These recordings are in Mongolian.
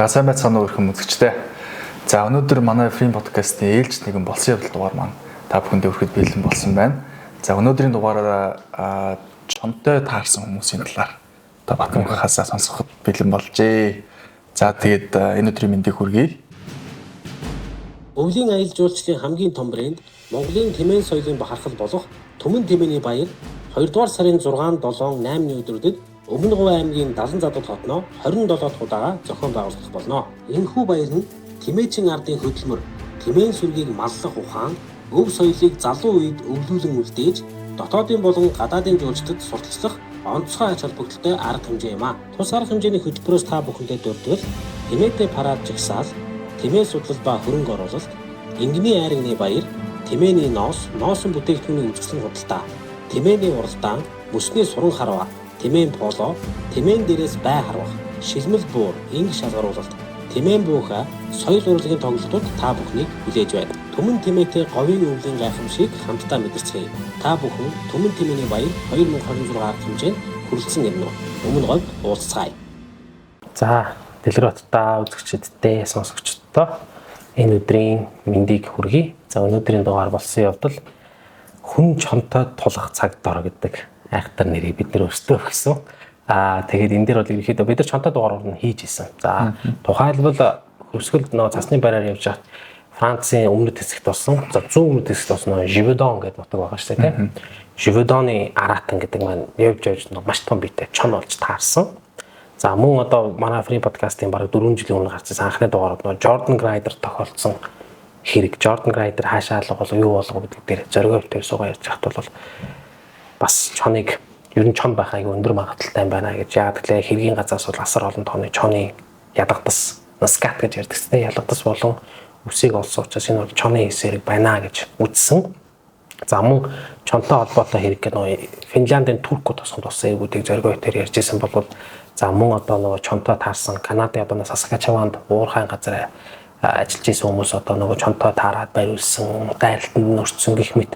За сайн байцгаана уу өрхөн үзэгчдээ. За өнөөдөр манай Free Podcast-ийн ээлж нэгэн болсон явдал дугаар маань та бүхэндээ хүрэхэд бэлэн болсон байна. За өнөөдрийн дугаараараа чонтой таарсан хүмүүсийн талаар та Батмөнхөөсөө сонсоход бэлэн болжээ. За тэгээд энэ өдрийн мэндийг хүргэе. Өвлийн аялал жуулчлалын хамгийн том брэнд Монголын тэмээн соёлын бахархал болох Түмэн тэмээний баяр 2 дугаар сарын 6, 7, 8-ны өдрүүдэд Өмнө Говь аймгийн 70 задууд хотноо 27 дахь удаага зохион байгуулагдах болно. Энэхүү баяр нь тэмээчин ардын хөдөлмөр, тэмээн сүргийг маллах ухаан, өв соёлыг залуу үед өвлүүлэн үлдээж, дотоодын болон гадаадын жуулчдад сурталчлах онцгой ач холбогдолтой арга хэмжээ юм а. Тус арга хэмжээний хөтөлбөрөөс та бүхэндээ дурдвал тэмээтэй парад жагсаал, тэмээ судлал ба хөрөнгө оруулалт, энгэний айрагны баяр, тэмээний ноос, ноосон бүтээгдэхүүний үзэсгэлэн худалдаа, тэмээний уралдаан, мөсний суран харваа, тэмээн поло, тэмээн дээрээс бай харвах, шилмэл буур, инг шалгаруулалт, тэмээн буухай, соёл урлагийн тоглолтууд та бүхнийг хүлээж байна. Түмэн тэмээтэй говийн өвлийн гайхамшийг хамтдаа мэдэрцгээе. Та бүхэн Түмэн тэмээний баяр 2026 арга хэмжээнд хүрэлцэн ирнэ үү? Өмнө говьд уулзцгаая. За, Дэлгэр хоттой үзэгчдтэй, сонсогчдтой энэ өдрийн мэндийг хүргэе. За, өнөөдрийн дугаар болсон явдал хүн чонтой тулах цаг дор гэдэг айхтар нэрийг бид нэр өстөө өгсөн. Аа, тэгээд энэ дээр бол ерөнхийдөө бид нар чонтой дугаар нь хийж исэн. За, тухайлбал хөрсгөлд нөө цасны бараар явж байхад Францын өмнөд хэсэгт болсон. За, зүүн өмнөд хэсэгт болсон нөө Живедон гэдэг нутаг байгаа шүү дээ, тийм. Живедоны Аратан гэдэг маань явж явж нөө маш том биетэй чон болж таарсан. За мөн одоо манай Free Podcast-ийн бараг 4 жилийн өмнө гарсан анхны дугаарууд нөө Jordan Grider тохиолдсон хэрэг, Jordan Grider хаашаа алга болов, юу болов гэдэг дээр зоригоор тэр суугаа ярьж байхад бол бас чоныг ер нь чон байх аягүй өндөр магадлалтай юм байна гэж. Яагаад гэвэл хэргийн газраас бол асар олон тооны чоны ядагдас, скат гэж ярьдаг тийм, ялгадас болон үсийг олсон учраас энэ бол чоны эсэрэг байна гэж үзсэн. За мөн чонтой холбоотой хэрэг гэх нөө Финляндийн Туркууд тосгонд болсон эргүүдийг зоригоо тэр ярьж исэн бол за мөн одоо нөгөө чонтой таарсан Канадын одоо Саскачеванд уурхайн газар ажиллаж исэн хүмүүс одоо нөгөө чонтой таарад бариулсан, дайралтанд нөрцсөн гэх мэт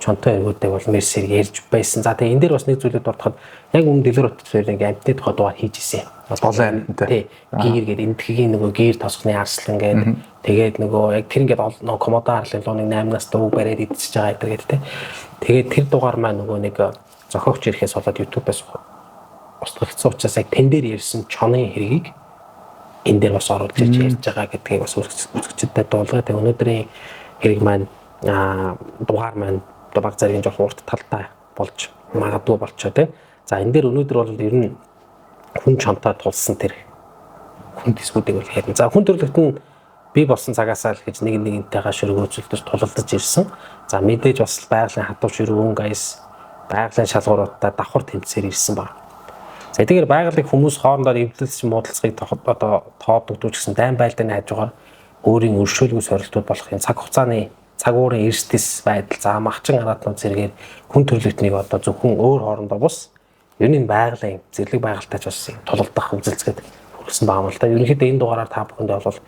чонтой эргүүдийг бол мерсээр ярьж байсан. За тэгээ энэ дээр бас нэг зүйлүүд дурдахад яг өмнө Дэлгэр хотод нэг амьтны тухай дугаар хийж исэн. Олон амьтантай. Тий. Гийр гээд энтхэгийн нөгөө гийр тосгоны арслан гээд тэгээд нөгөө яг тэр ингээд нөгөө Комодо арлын лууныг 8-наас дууг бариад идчихэж байгаа гэдэг тий. Тэгээд тэр дугаар маань нөгөө нэг зохиогч ирэхээс болоод YouTube-аас устгагдсан учраас яг тэн дээр ярьсан чонын хэргийг энэ дээр бас оруулж ирж ярьж байгаа гэдгийг бас үзэгчдэд дуулгаа. Тэгээд өнөөдрийн хэрэг маань дугаар маань одоо баг зэргийн жоох урт талтай болж магадгүй болчоо тий. За энэ дээр өнөөдөр бол ер нь хүн чонтой тулсан тэр хүн төсвүүдийг бол ярина. За хүн төрөлхт нь бий болсон цагаасаа л гэж нэг нэгнтэйгээ шөргөөцөлдөж тулалдаж ирсэн. За мэдээж бас байгалийн хатуу ширүүн гайс байгалийн шалгууруудтай давхар тэмцээр ирсэн баг. За эдгээр байгалыг хүмүүс хоорондоо эвлэлж муудалцахыг одоо тоодогдуу ч гэсэн дайн байлдааны хажуугаар өөрийн өршөөлгүй сорилтууд болох юм цаг хугацааны цаг уурын эрсдэс байдал за махчин араатнууд зэрэгээр хүн төрөлхтнийг одоо зөвхөн өөр хоорондоо бус ер нь байгалийн зэрлэг байгальтай ч бас тулалдах үзэлцгээд хүргэсэн байгаа юм л да. Ерөнхийдөө энэ дугаараар та бүхэндээ бол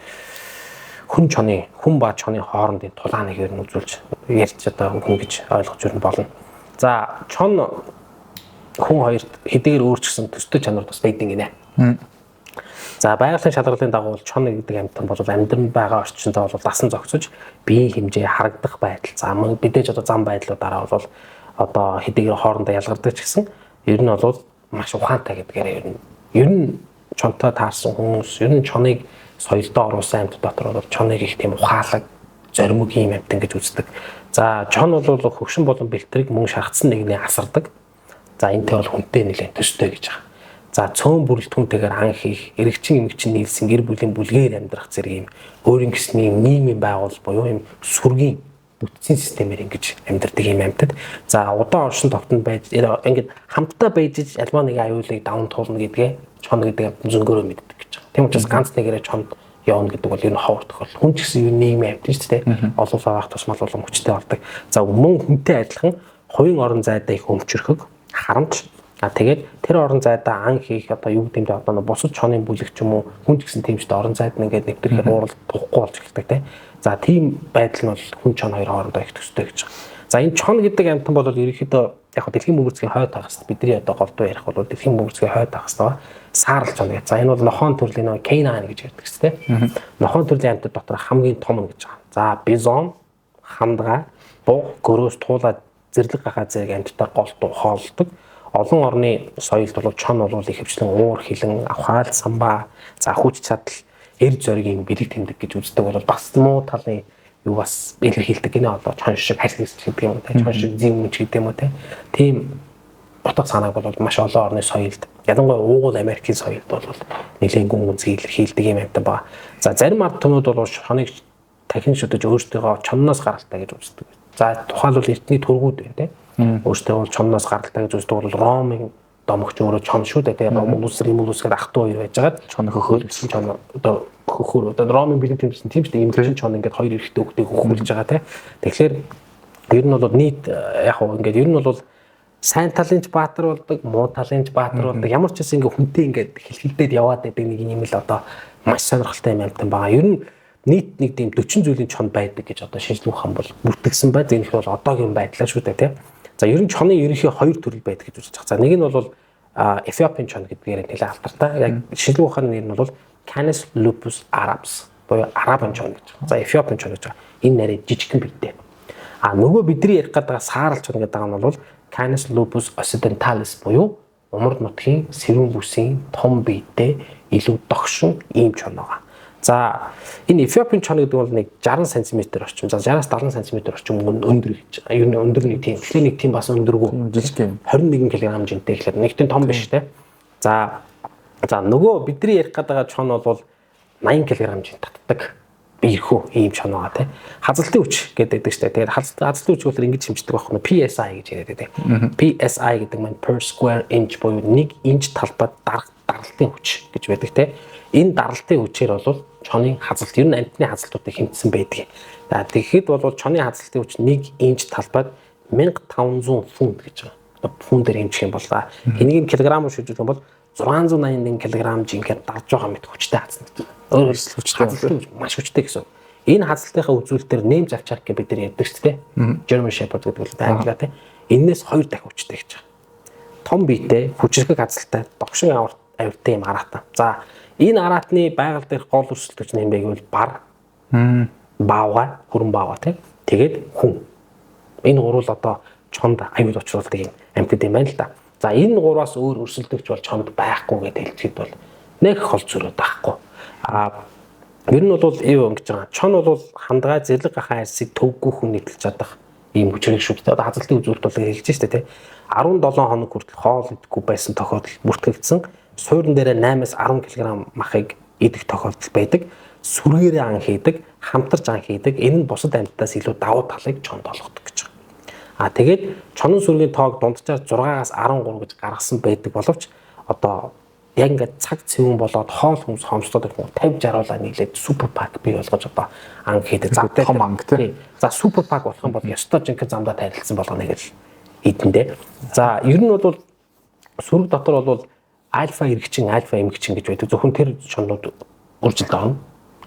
хүн чоны хүн ба чоны хоорондын тулааныг ер нь үзүүлж ярьж одоо өгнө гэж ойлгож ер нь болно. За чон хүн хоёрт хэдийгээр өөр ч гэсэн төстэй чанар бас байдаг гинэ. За байгалийн шалгарлын дагуу чон гэдэг амьтан бол амьдран байгаа орчиндөө бол дасан зогсож биеийн хэмжээ харагдах байдал. За мөн мэдээж одоо зам байдлуудаараа бол одоо хэдийгээр хоорондоо ялгардаг ч гэсэн ер нь бол маш ухаантай гэдгээр ер нь чонтой таарсан хүмүүс ер нь чоныг соёлдоо оруулсан амьтад дотор бол чоныг их тийм ухаалаг зоримог юм амьтан гэж үздэг. За чон бол хөгшин болон бэлтрийг мөн шаргацсан нэгнээ асардаг. За энтэй бол хүнтэй нэлээд төстэй гэж байгаа. За цөөн бүрэлдэхүүнтэйгээр ан хийх, эрэгчин эмэгчин нийлсэн гэр бүлийн бүлгээр амьдрах зэрэг юм өөрийн гэсний нийгмийн байгуулал буюу юм сүргийн бүтцийн системээр ингэж амьдардаг юм амьтад. За удаан оршин тогтонд байж ингээд хамтдаа байж альва нэгэн аюулыг даван туулна гэдгээ чон гэдэг амьтан зөнгөөрөө мэддэг гэж байгаа. Тийм учраас ганц нэгээрээ чонд явна гэдэг бол ер нь ховор тохиолдол. Хүн ч гэсэн ер нь нийгмийн амьтан шүү дээ. Олуулаа авах тусмал улам хүчтэй болдог. За мөн хүнтэй адилхан хувийн орон зайдаа их өмчөрхөг, харамч. А тэгээд тэр орон зайдаа ан хийх одоо юу гэдэг юм одоо бусад чонын бүлэг ч юм уу хүн ч гэсэн тийм ч орон зайд нь ингээд нэвтрэхээр уурал тухгүй болж эхэлдэг те. За тийм байдал нь бол хүн чон хоёр хоорондоо их төстэй гэж байгаа. За энэ чон гэдэг амьтан бол ерөнхийдөө Яг дэлхийн бөмбөрцгийн хойд хагаст бидний одоо голдуу ярих бол дэлхийн бөмбөрцгийн хойд хагаст байгаа саарал чон гэдэг. За энэ бол нохоон төрлийн нөгөө canine гэж ярьдаг шүү дээ. Нохоон төрлийн амьтад дотор хамгийн том нь гэж байгаа. За бизон, хандгай, буг, гөрөөс, туулаа, зэрлэг гахаа зэрэг амьтдаар голдуу хооллодог. Олон орны соёлд бол чон бол ихэвчлэн уур хилэн, авхаал, самбаа, за хүч чадал, эр зоригийн бэлэг тэмдэг гэж үздэг бол бас муу талын юу бас илэрхийлдэг гинэ одоо чон шиг харьцагч гэдэг юм уу те, чон шиг зэв үнч гэдэг юм уу те. Тийм утга санааг бол маш олон орны соёлд, ялангуяа уугуул Америкийн соёлд бол нэлээд гүн гүнзгий илэрхийлдэг юм амьтан байна. За зарим ард түмнүүд бол чоныг дахин шүтэж өөрсдийгөө чонноос гаралтай гэж үздэг. За тухайлбал эртний төргүүд байна те. Өөрсдөө бол чонноос гаралтай гэж үздэг бол Ромын домогч өөрөө чон шүү дээ те. Ромулус, Римулус гэдэг ах トゥ хоёр байжгаад чон хөхөөл чон одоо хөхөр одоо Ромын бэлэг тэмцсэн тийм шүү дээ. Эмгэгчин чон ингээд хоёр эрэгтэй хүүхдийг хөхүүлж байгаа те. Тэгэхээр ер нь бол нийт яг хуу ингээд ер нь бол сайн талын ч баатар болдог, муу талын ч баатар болдог. Ямар ч гэсэн ингээд хүнтэй ингээд хэлхэлдээд яваад байдаг нэг юм л одоо маш сонирхолтой юм амьтан байгаа. Ер нь нийт нэг тийм 40 зүйлийн чон байдаг гэж одоо шинжлэх ухаан бол бүртгэсэн бай. Энэ их бол одоогийн байдлаа шүү дээ те. За ер нь чоны ерөнхий хоёр төрөл байдаг гэж үзэж байгаа. За нэг нь бол Эфиопийн чон гэдгээр нэлээд алдартай. Яг шинжлэх ухааны нэр нь бол Canis lupus arabs буюу арабын чон гэж байгаа. За Эфиопийн чон гэж байгаа. Энэ нарийн жижигхэн биетэй. А нөгөө бидний ярих гэдэг саарал чон гэдэг нь бол Canis lupus occidentalis буюу умард нутгийн сэрүүн бүсийн том биетэй илүү догшин ийм чон байгаа. За энэ Эфиопийн чон гэдэг бол нэг 60 см орчим. За 60-аас 70 см орчим өндөр гэж. Ер нь өндөр нэг тийм. Тэгэхээр нэг тийм бас өндөргүй. Жижиг юм. 21 кг жинтэй гэхлээр нэг тийм том биш те. За нөгөө бидний ярих гэдэг чон бол 80 кг жин татдаг. Биерхүү ийм чон байгаа те. Хазалтын хүч гэдэг шүү дээ. Тэгэхээр хазалтын хүч болохоор ингэж хэмждэг байхгүй PSI гэж яриад байдаг. PSI гэдэг маань per square inch буюу 1 инч талбайд даралтын хүч гэж байдаг те. Энэ даралтын хүчээр бол чоны хазалт, ер нь амьтны хазалтуудыг хэмжсэн байдаг. За тэгэхэд бол чоны хазалтын хүч 1 инч талбайд 1500 фунт гэж байгаа. Фунтээр хэмжих юм бол энийг нь килограмм шийдэх юм бол 681 кг жинхээр дарж байгаа мэт хүчтэй хазна гэж. Өөрөөр хэлбэл маш хүчтэй гэсэн. Энэ хазалтынхаа үзүүлэлтээр немц авчарк гэж бид нар ярьдаг шүү дээ. German Shepherd гэдэг бол англиар тийм. Энээс 2 дахин хүчтэй гэж байгаа. Том биетэй, хүчрхэг хазалтай, догшин авиртай юм араатан. За энэ араатны байгаль дээрх гол өрсөлдөгч нь юм бэ гэвэл бар, баавгай, хүрэн баавгай тийм. Тэгээд хүн. Энэ гурвал одоо чонд аюул учруулдаг юм амьтад юм байна л да. За энэ гураас өөр өрсөлдөгч бол чонд байхгүй гэж хэлэхэд бол нэг хол зөрөөд байхгүй. А ер нь бол юу ингэж байгаа. Чон бол хандгай зэрлэг гахаан арьсыг төвгүй хүн нийтлж чадах ийм хүчрэг шүү дээ. Одоо хазалтын үзүүлэлт бол хэлж штэ тий. 17 хоног хүртэл хоол идэхгүй байсан тохиолдол бүртгэгдсэн. Суурин дээрээ 8-аас 10 кг махыг идэх тохиолдол байдаг. Сүргээрээ ан хийдэг, хамтарч ан хийдэг. Энэ нь бусад амьтдаас илүү давуу талыг чонд олгодог гэж байгаа. А тэгээд чонон сүргийн тоог дунджаар 6-аас 13 гэж гаргасан байдаг боловч одоо яг ингээд цаг цэвэн болоод хоол хүнс хомсдоод ирэх 50 60-уулаа нийлээд супер пак бий болгож одоо анги хийдэг. За том анги тий. За супер пак болох юм бол ёстой жинхэнэ замдаа тарилцсан болгоно гэж идэндээ. За ер нь бол сүрэг дотор бол альфа эргэчин, альфа эмгчин гэж байдаг. Зөвхөн тэр чоннууд үржилд орно.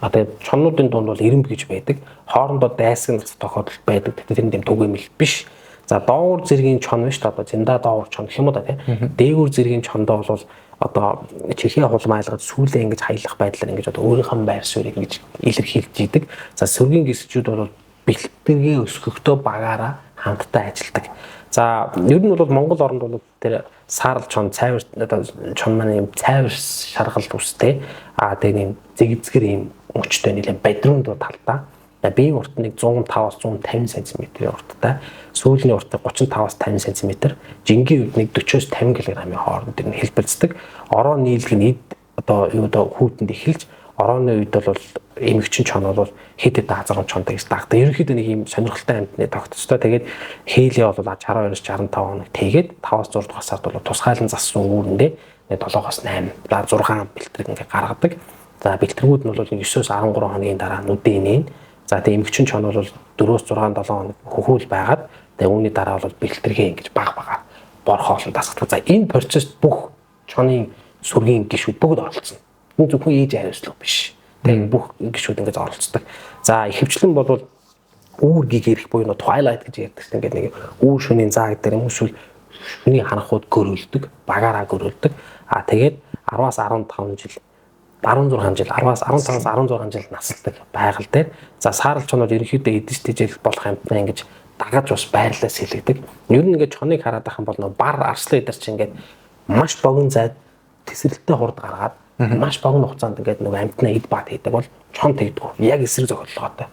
А тэгээд чоннуудын дунд бол ирэмб гэж байдаг. Хоорондоо дайсагналах тохиолдол байдаг. Тэгэхээр тэр нь тийм түгээмэл биш. За доогуур зэргийн чон биш одоо зинда доогуур чон гэх юм уу да тий. Дээгүүр зэргийн чондоо бол одоо чихээ хулмайлгаж сүүлээ ингэж хаялах байдлаар ингэж одоо өөрийнхөө байр суурийг ингэж илэрхийлж идэг. За сүргийн гисчүүд бол бэлтгэргээ өсгөхдөө багаараа хамтдаа ажилладаг. За ер нь бол Монгол оронд бол тэр саарал чон цайвар одоо чон маань юм цайвар шаргал үстэй. А тэгээ юм зэгзгэр юм мөчтэй нэлээд бадруунд талдаа. Биеийн урт нэг 105-аас 150 см-ийн урттай, сүүлийн урт 35-аас 50 см, жингийн үед нэг 40-оос 50 кг-ийн хооронд тэр нь хэлбэлздэг. Ороо нийлэг нь эд одоо юу одоо хүүтэнд эхэлж, орооны үед бол эмгчин чон бол хэд хэд азарган чонтой гэж дагдаг. Ерөнхийдөө нэг юм сонирхолтой амьтны тогтцтой. Тэгээд хээлээ бол 62-оос 65 хоног тэгээд 5-аас 6 дугаар сард бол тусгайлан зассан үүрэндээ 7-оос 8, 6 бэлтрэг ингээ гаргадаг. За бэлтргүүд нь бол 9-оос 13 хоногийн дараа нүдэн нээн. За тэгээ эмгчин чон бол 4-өөс 6 7 хоног хөхүүл байгаад тэгээ үүний дараа бол бэлтэргээ ингэж баг багаар бор хоолнд дасгадаг. За энэ процесс бүх чоны сүргийн гишүүд бүгд оролцсон. Энэ зөвхөн ээж хариуцлага биш. Тэгээ бүх гишүүд ингэж оролцдог. За ихэвчлэн бол үүр гигэрэх буюу twilight гэж ярьдаг чинь ингээд нэг үүр шөнийн зааг дээр юм эсвэл Шүний харанхууд гөрөөлдөг, багаараа гөрөөлдөг. А тэгээд 10-аас 15 жил 16 жил 10-аас 15-аас 16 жил насалдаг байгаль дээр. За саарал чонууд ерөнхийдөө идэж тэжээл болох амьтнаа ингэж дагаж бас байрлалаа сэлэгдэг. Ер нь ингээд чоныг хараад байх юм бол нөө бар арслан эдэр чинь ингээд маш богино зайд тесрэлттэй хурд гаргаад маш богино хугацаанд ингээд нөгөө амьтнаа эд бат хийдэг бол чон тэгдэг. Яг эсрэг зохиолгоотой.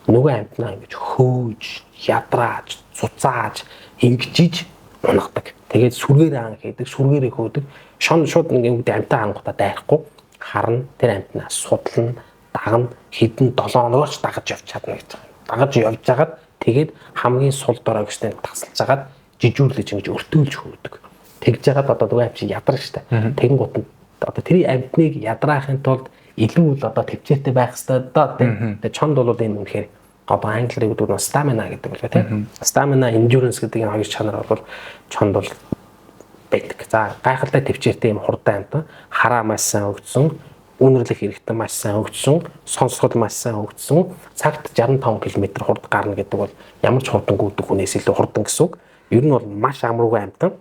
Нөгөө амьтнаа ингэж хөөж, ядрааж, цуцааж, ингэжиж унагадаг. Тэгээд сүргээр аан хийдэг, сүргээрээ хөөдөг. Шон шууд ингээд амьтаа хангуудаа дайрахгүй харна, тэр амьтнаа судлана, дагна, хэдэн 7 хоногоор ч дагаж явж чадна гэж байгаа. Дагаж явж хагаад тэгээд хамгийн сул дорой гэжтэй тасалж хагаад жижүүрлэж ингэж өртөөлж хөөдөг. Тэгж жагаад одоо нөгөө амьт ядрах штэ. Тэгэнгүүт нь одоо тэр амьтныг ядраахын тулд илүү л одоо төвчээртэй байх ёстой доо тийм. Тэгээд чонд бол энэ үнэхээр одоо англиар гэдэг нь стамина гэдэг үлээ тийм. Стамина, endurance гэдэг энэ хоёр чанар бол чонд бол байдаг. За гайхалтай төвчээртэй юм хурдан амьтан, хараа маш сайн хөгжсөн, үнэрлэх хэрэгтэн маш сайн хөгжсөн, сонсгол маш сайн хөгжсөн, цагт 65 км хурд гарна гэдэг бол ямар ч хурдан гүйдэг хүнээс илүү хурдан гэсэн үг. Ер нь бол маш амаргүй амьтан,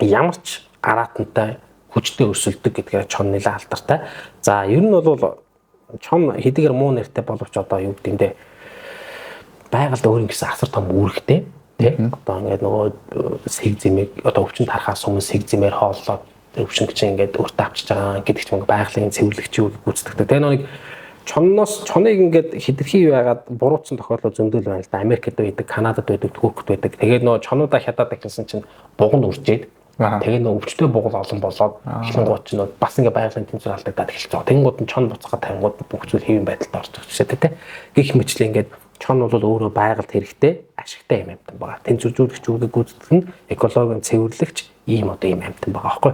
ямар ч араатантай хүчтэй өрсөлдөг гэдгээр чон нэлээд алдартай. За ер нь бол чон хэдийгээр муу нэртэй боловч одоо юу гэдэг юм бэ? Байгальд өөр ингэсэн асар том үүрэгтэй тий. Одоо ингээд нөгөө сэг зэмийг одоо өвчин тархаас өмнө сэг зэмээр хооллоод өвчин чинь ингээд өөртөө авчиж байгаа гэдэг ч юм байгалийн цэвэрлэгчийн үйл гүйцэтгэдэг. Тэгээ нэг чонноос чоныг ингээд хэтэрхий байгаад буруутсан тохиолдол зөндөл байна л да. Америкт байдаг, Канадад байдаг, Туркт байдаг. Тэгээд нөгөө чонуудаа хятад ахилсан чинь буган үржээд тэгээ нөгөө өвчтөй бугал олон болоод эхлэнгууд чинь бас ингээд байгалийн тэнцвэр алдагдаад эхэлж байгаа. Тэнгууд нь чон буцахад тавингууд бүх зүйл хэвийн байдалд орж байгаа жишээтэй тий. Гэх мэтлээ ингээд чон бол өөрөө байгальд хэрэгтэй, ашигтай юм амьтан байгаа. Тэнцвэржүүлэгч үүргийг гүйцэтгэх нь экологийн цэвэрлэгч ийм одоо ийм амьтан байгаа байхгүй.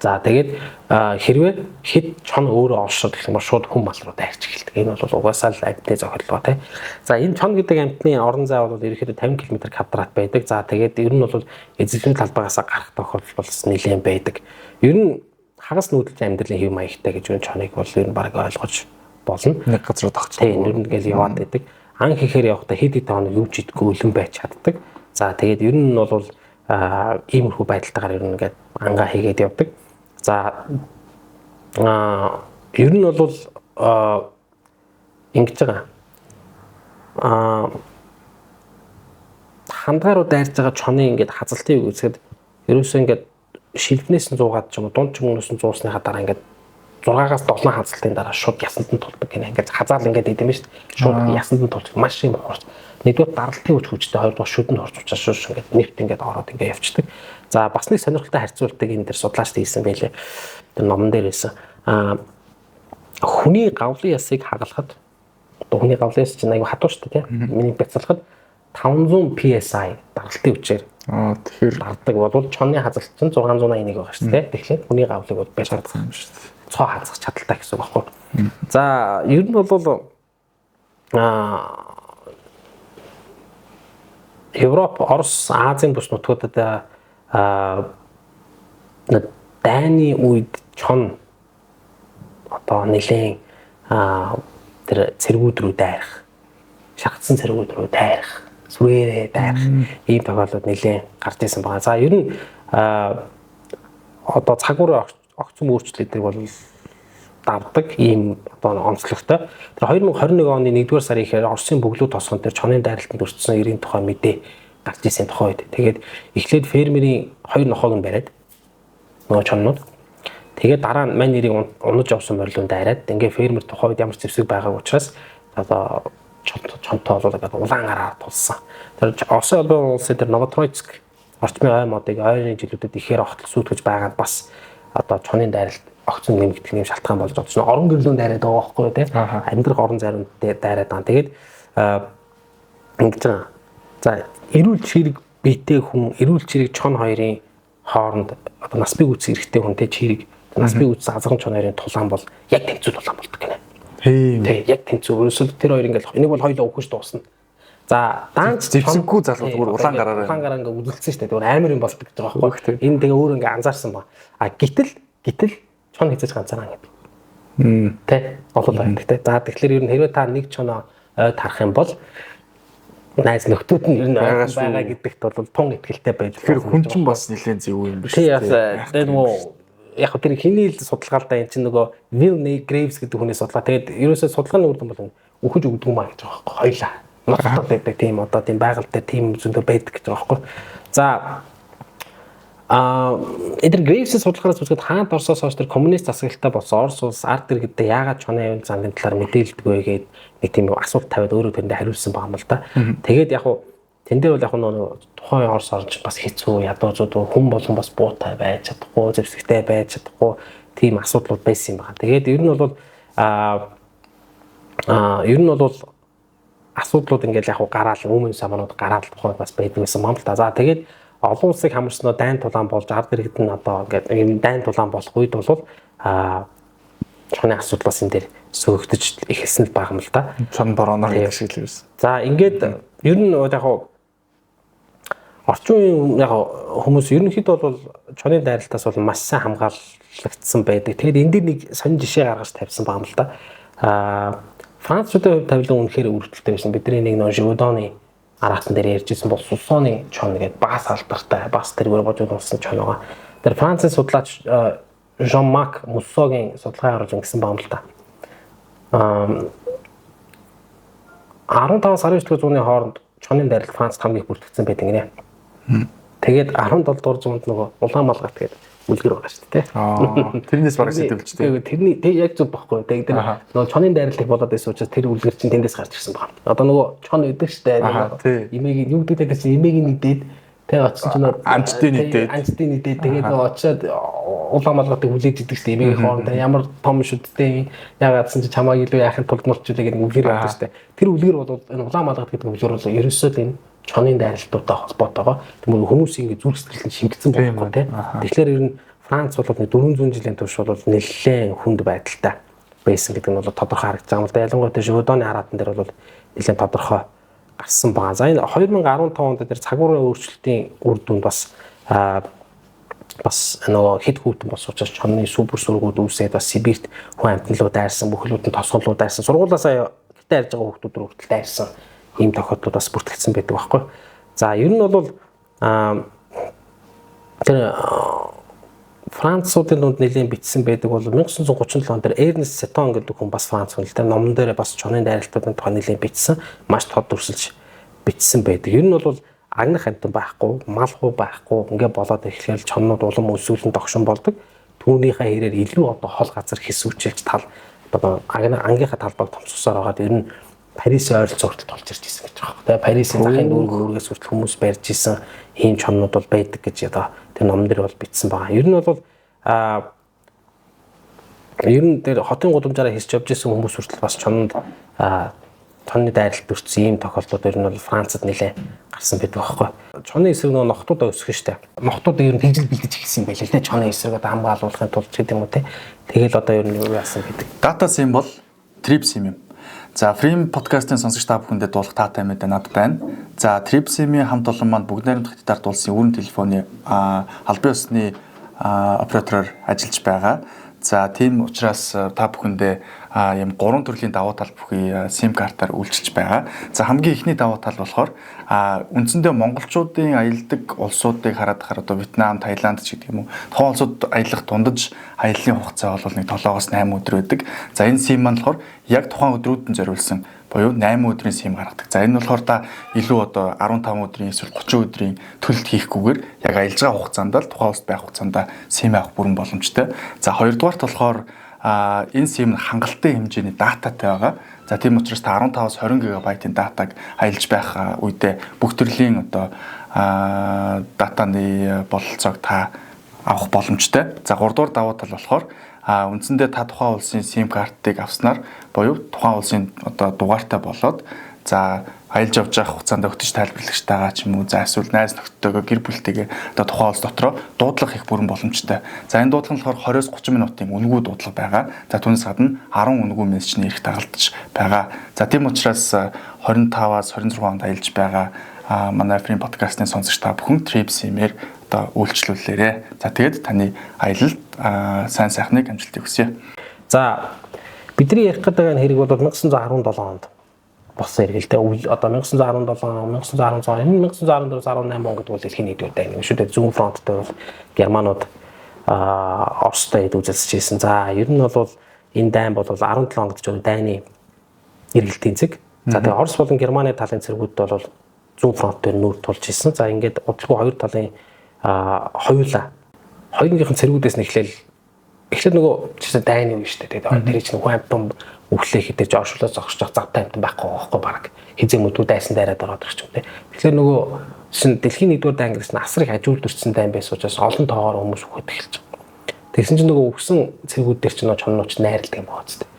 За тэгээд хэрвээ хэд чон өөрөө олшоод гэх юм бол шууд хүн мал руу дайрч эхэлдэг. Энэ бол угаасаа л амьтны зохиолгоо тий. За энэ чон гэдэг амьтны орон зай бол ерөнхийдөө 50 км квадрат байдаг. За тэгээд ер нь бол эзэлхэн талбайгаас гарах тохиолдол бол нэлээд байдаг. Ер нь хагас нүүдэлж амьдралын хэв маягтай гэж энэ чоныг бол ер нь баг ойлгож болно. Нэг газар тогтчих. Тийм, ер нь ингээл яваад байдаг. Ан гэхээр явахдаа хэд хэд хоног юу ч идэхгүй өлөн байж чаддаг. За тэгээд ер нь бол иймэрхүү байдалтайгаар ер нь ингээд ангаа хийгээд явдаг. За ер нь бол ингэж байгаа. Хандгаа руу дайрж байгаа чонын ингээд хазалтыг үзэхэд ерөөсөө ингээд шилбнээс нь зуугаад ч юм уу дунд ч юм уунаас нь зуусныхаа дараа ингээд 6-аас 7 хазалтын дараа шууд ясанд нь тулдаг гэнэ. Ингээд хазаал ингээд идэм шүү дээ. Шууд ясанд нь тулж маш юм хурц. Нэгдүгээр даралтын хүч хүчтэй, хоёрдугаар шүдэн хорч учраас шууд ингээд нефт ингээд ороод ингээд явцдаг. За бас нэг сонирхолтой харьцуултыг энэ дэр судлаач хийсэн байлээ. Тэр номон дээр байсан. Хүний гавлын ясыг хагалахад одоо хүний гавлын яс чинь аюу хатуу шүү дээ, тийм. Миний бяцлахад 500 PSI даралтын хүчээр тэгэхээр дардаг бол чонны хазалт чинь 681 байгаа шүү дээ. Тэгэхээр хүний гавлыг бол байж чадах юм шүү дээ. Цоо хазах чадaltaй гэсэн үг байхгүй. За ер нь бол Европ, Орос, Азийн бүс нутгуудад дайны үед чон одоо нэлээд тэр цэргүүд рүү дайрах, шахацсан цэргүүд рүү дайрах, сүрээрээ дайрах ийм тохиолдлууд нэлээд гарч ирсэн байгаа. За ер нь одоо цагуур огцом өөрчлөлт гэдэг бол давдаг ийм одоо онцлогтой. Тэр 2021 оны 1-р сарын ихээр Оросын бөглүү тосгон дээр чонын дайралтанд өртсөн 90 тухай мэдээ гарч ирсэн тухай үед. Тэгээд эхлээд фермерийн 2 нохойг нь бариад нөгөө чоннууд. Тэгээд дараа нь мань нэрийг унаж явсан морилуун дайраад ингээ фермер тухай үед ямар ч зэвсэг байгаагүй учраас одоо чонтой болоод ингээд улаан гараар тулсан. Тэр Оросын холбоон улсын тэр Новотроицк орчмын ой модыг ойрын жилүүдэд ихээр огтол сүйтгэж байгаа нь бас одоо чонын дайралт огцон нэмэгдэх юм шалтгаан болж байгаа. Чинь орон гэрлүүн дайраад байгаа байхгүй тий. Амьдрах орон зайрууд дайраад байгаа. Тэгээд ингэж байгаа. За эрүүл чирэг биетэй хүн, эрүүл чирэг чон хоёрын хооронд одоо нас бий үүсэх эрхтэй хүнтэй чирэг, нас бий үүссэн азган чон хоёрын тулаан бол яг тэнцүү тулаан болдог гинэ. Тий, яг тэнцүү. Ерөөсөө тэр хоёр ингээл энийг бол хоёулаа өхөж дуусна. За даанч зэвсэггүй залуу зүгээр улаан гараараа улаан гараа ингээ үзэлцсэн шүү дээ. Зүгээр амар юм болдог гэж байгаа байхгүй. Энэ тэгээ өөр ингээ анзаарсан ба. А гэтэл чон хязгаарч ганцаараа гэдэг. Тэ олон байдаг тэ. За тэгэхээр ер нь хэрвээ та нэг чоноо ойд харах юм бол Найз нөхдүүд нь ер нь байгаа гэдэгт бол тун итгэлтэй байж Тэгэхээр хүн чинь бас нэлээд зөв юм биш үү? Тийм нөгөө яг тэр хиний л судалгаа л да, энэ чинь нөгөө Will Graves гэдэг хүний судалгаа. Тэгээд ерөөсөө судалгааны үр дүн бол үхэж өгдөг юм а гэж байгаа байхгүй хоёлаа. Ноцтой байдаг тийм одоо тийм байгаль дээр тийм зөндөө байдаг гэж байгаа байхгүй. За эдгээр Graves-ийн судалгаараас үзэхэд хаант Оросоос хойш тэр коммунист засаглалтай болсон Орос улс ард иргэдээ яагаад чонын аюул зандын талаар мэдээлдэггүй вэ гээд нэг тийм асуулт тавиад өөрөө тэрэндээ хариулсан байгаа юм л да. Тэгээд яг хуу тэн дээр бол яг нөгөө тухайн Орос орн чинь бас хэцүү ядуу зүүд хүн болгон бас буутай байж чадахгүй, зэвсэгтэй байж чадахгүй тийм асуудлууд байсан юм байна. Тэгээд ер нь бол ер нь бол асуудлууд ингээл яг гараал өмнө саманууд гараал тухай бас байдаг байсан юм л да. За тэгээд олон улсыг хамарсноо дайн тулаан болж ард иргэд нь одоо ингээд энэ дайн тулаан болох үед бол чоны асуудал бас энэ дээр сөөгдөж эхэлсэн л байгаа юм л да. Чон бороноор гэдэг шиг л юусэн. За ингээд ер нь яг орчин үеийн яг хүмүүс ерөнхийдөө бол чоны дайралтаас бол маш сайн хамгаалагдсан байдаг. Тэгээд энэ дээр нэг сонин жишээ гаргаж тавьсан байгаа юм л да. Француудын хувьд тавилан үнэхээр өргөдөлтэй байсан. Бидний нэг нөө Жудоны араатан дээр ярьжсэн бол Сусоны чон гэдэг бас алдартай, бас тэргээр божууд унсан чон байгаа. Тэр Францын судлаач Жан-Марк Муссогийн судалгаа оруулж ингэсэн байгаа юм л да. 15-аас 19 дугаар зууны хооронд чонын дайралт Францд хамгийн их бүртгэгдсэн байдаг гинэ. Тэгээд 17 дугаар зуунд нөгөө улаан малгайт гэдэг үлгэр байгаа шүү дээ. Тэрнээс бараг сэдвэлж дээ. Тэрний тэг яг зөв байхгүй. Тэг тэр нөгөө чонын дайралт их болоод байсан учраас тэр үлгэр чинь тэндээс гарч ирсэн байна. Одоо нөгөө чон идэг шүү дээ. Имэгийг юу гэдэг тэр чинь имэгийг нэгдээд тэг очсон чинь анчдын нэгдээд анчдын нэгдээд тэгээд нөгөө очиод улаан малгайтыг хүлээж идэг шүү дээ. Имэгийн хооронд ямар том шүдтэй яагаадсан чи чамааг илүү яахын тулд мулчулээ гэдэг үлгэр байдаг шүү дээ. Тэр үлгэр бол энэ улаан малгайт гэдэг үлгэр бол ерөөсөө л энэ чонын дайралтуудтай холбоотойгоо тэгмээ хүмүүс ингэ зүрх сэтгэл нь шингэсэн байхгүй тий. Тэгэхээр ер нь Франц бол 400 жилийн турш бол нэлээд хүнд байдалтай байсан гэдэг нь бол тодорхой харагдаж байгаа юм л да. Ялангуяа Жудоны хараатан дээр бол нэлээд тодорхой гарсан байгаа. За энэ 2015 онд дээр цагуурын өөрчлөлтийн үр дүнд бас бас нөгөө хэд хүүтэн болсон учраас чонны супер сүргүүд үүсээд бас Сибирт хүн амьтналуу дайрсан, бүхлүүд нь тосгонлуу дайрсан, сургуулаасаа гэртээ ярьж байгаа хүүхдүүд рүү хүртэл дайрсан ийм тохиолдлууд бас бүртгэгдсэн байдаг байхгүй. За ер нь бол тэр Француудын дунд нэлээд бичсэн байдаг бол 1937 он дээр Эрнест Сетон гэдэг хүн бас Франц хүн л дээ. Номон дээр бас чонын дайралтуудын тухай нэлээд бичсэн, маш тод дүрсэлж бичсэн байдаг. Ер нь бол агнах амьтан байхгүй, мал хуу байхгүй ингээ болоод эхлээл чоннууд улам өсвөлэн догшин болдог. Түүнийхээ хэрээр илүү одоо хол газар хэсүүчилж тал одоо агнах ангийнхаа талбайг томсгосоор байгаад ер нь Парисын ойролцоо хүртэл толж ирж исэн гэж байгаа. Тэгээ Парисын захын дүүргээс хүртэл хүмүүс барьж исэн ийм чоннууд бол байдаг гэж одоо тэр номон дээр бол бичсэн байгаа. Ер нь бол ер нь тэр хотын гудамжаараа хийсч явж исэн хүмүүс хүртэл бас чононд чонны дайралт төрсөн ийм тохиолдлууд ер нь бол Францад нэлээ гарсан байдаг байхгүй. Чонны эсрэг нөгөө нохтуудаа өсгөн штэ. Нохтууд ер нь тэгжил бэлдэж эхэлсэн юм байл л дээ. Чонны эсрэг одоо хамгаалуулахын тулд ч гэдэг юм уу те. Тэгэл одоо ер нь юу яасан гэдэг. Data sim бол trip sim юм. За Frame podcast-ын сонсогч та бүхэндээ дуулах таатай мэдээ над байна. За Tripsim-ийн хамт олон маань бүгд найрамдах Хятад улсын өрн телефоны албан ёсны оператороор ажиллаж байгаа. За тийм учраас та бүхэндээ ийм гурван төрлийн давуу тал бүхий SIM картаар үйлчилж байгаа. За хамгийн эхний давуу тал болохоор үндсэндээ монголчуудын аялдаг улсуудыг хараад хахаар одоо Вьетнам, Таиланд ч гэдэг юм уу. Тухайн улсууд аялах дундаж аяллаа хугацаа бол нэг 7-оос 8 өдөр байдаг. За энэ SIM маань болохоор яг тухайн өдрүүдэд нь зориулсан буюу 8 өдрийн SIM гаргадаг. За энэ болохоор та илүү одоо 15 өдрийн эсвэл 30 өдрийн төлөлт хийхгүйгээр яг аялж байгаа хугацаанд л тухайн улсад байх хугацаанд SIM авах бүрэн боломжтой. За хоёрдугаарт болохоор энэ SIM нь хангалттай хэмжээний дататай байгаа. За тийм учраас та 15-аас 20 ГБ-ийн датаг аялж байх үедээ бүх төрлийн одоо датаны бололцоог та авах боломжтой. За гуравдугаар давуу тал болохоор үндсэндээ та тухайн улсын SIM картыг авснаар буюу тухайн улсын одоо дугаартай болоод за аялж явж байгаа хугацаанд өгтөж тайлбарлагчтайгаа ч юм уу за эсвэл найз нөхдөдтэйгээ гэр бүлтэйгээ одоо тухайн улс дотроо дуудлага хийх бүрэн боломжтой. За энэ дуудлага нь болохоор 20-30 минутын үнэгүй дуудлага байгаа. За түүнээс гадна 10 үнэгүй мессежний эрх дагалдаж байгаа. За тийм учраас 25-аас 26 онд аялж байгаа манай Frame podcast-ын сонсогч та бүхэн Trip SIM-ээр одоо үйлчлүүлээрэ. За тэгээд таны аялалд сайн сайхныг амжилтыг хүсье. За бидний ярих гэдэг энэ хэрэг бол 1917 онд болсон эргэлтэй. Одоо 1917 он, 1916, энэ 1914, 18 он гэдэг бол дэлхийн нэгдүгээр дайн юм шүү дээ. Зүүн фронт дээр бол германууд Оростой хэд үзэлсэж ирсэн. За ер нь бол энэ дайн бол 17 он гэдэг чинь дайны эргэлтийн цэг. За тэгээ Орос болон Германы талын цэргүүд бол зүүн фронт дээр нүүр тулж ирсэн. За ингээд удалгүй хоёр талын хоёулаа хоёрынхын цэргүүдээс нь эхлээд нөгөө чинь дайны үе шүү дээ. Тэгээд тэр чинь хүн амтан өглөө хэдэж оршуулаа зогсож байгаа завтай амтан байхгүй байхгүй баг. Хизээ мүдүү дайсан дайраад ороод ирчих юм те. Тэгэхээр нөгөө чинь дэлхийн нэгдүгээр дайн гэсэн асар их ажиулд өртсөн дайн байсан учраас олон тоогоор хүмүүс үхээд эхэлж байгаа. Тэгсэн чинь нөгөө үхсэн цэргүүд дээр чинь чоннууд чинь найралдаг юм байна зү.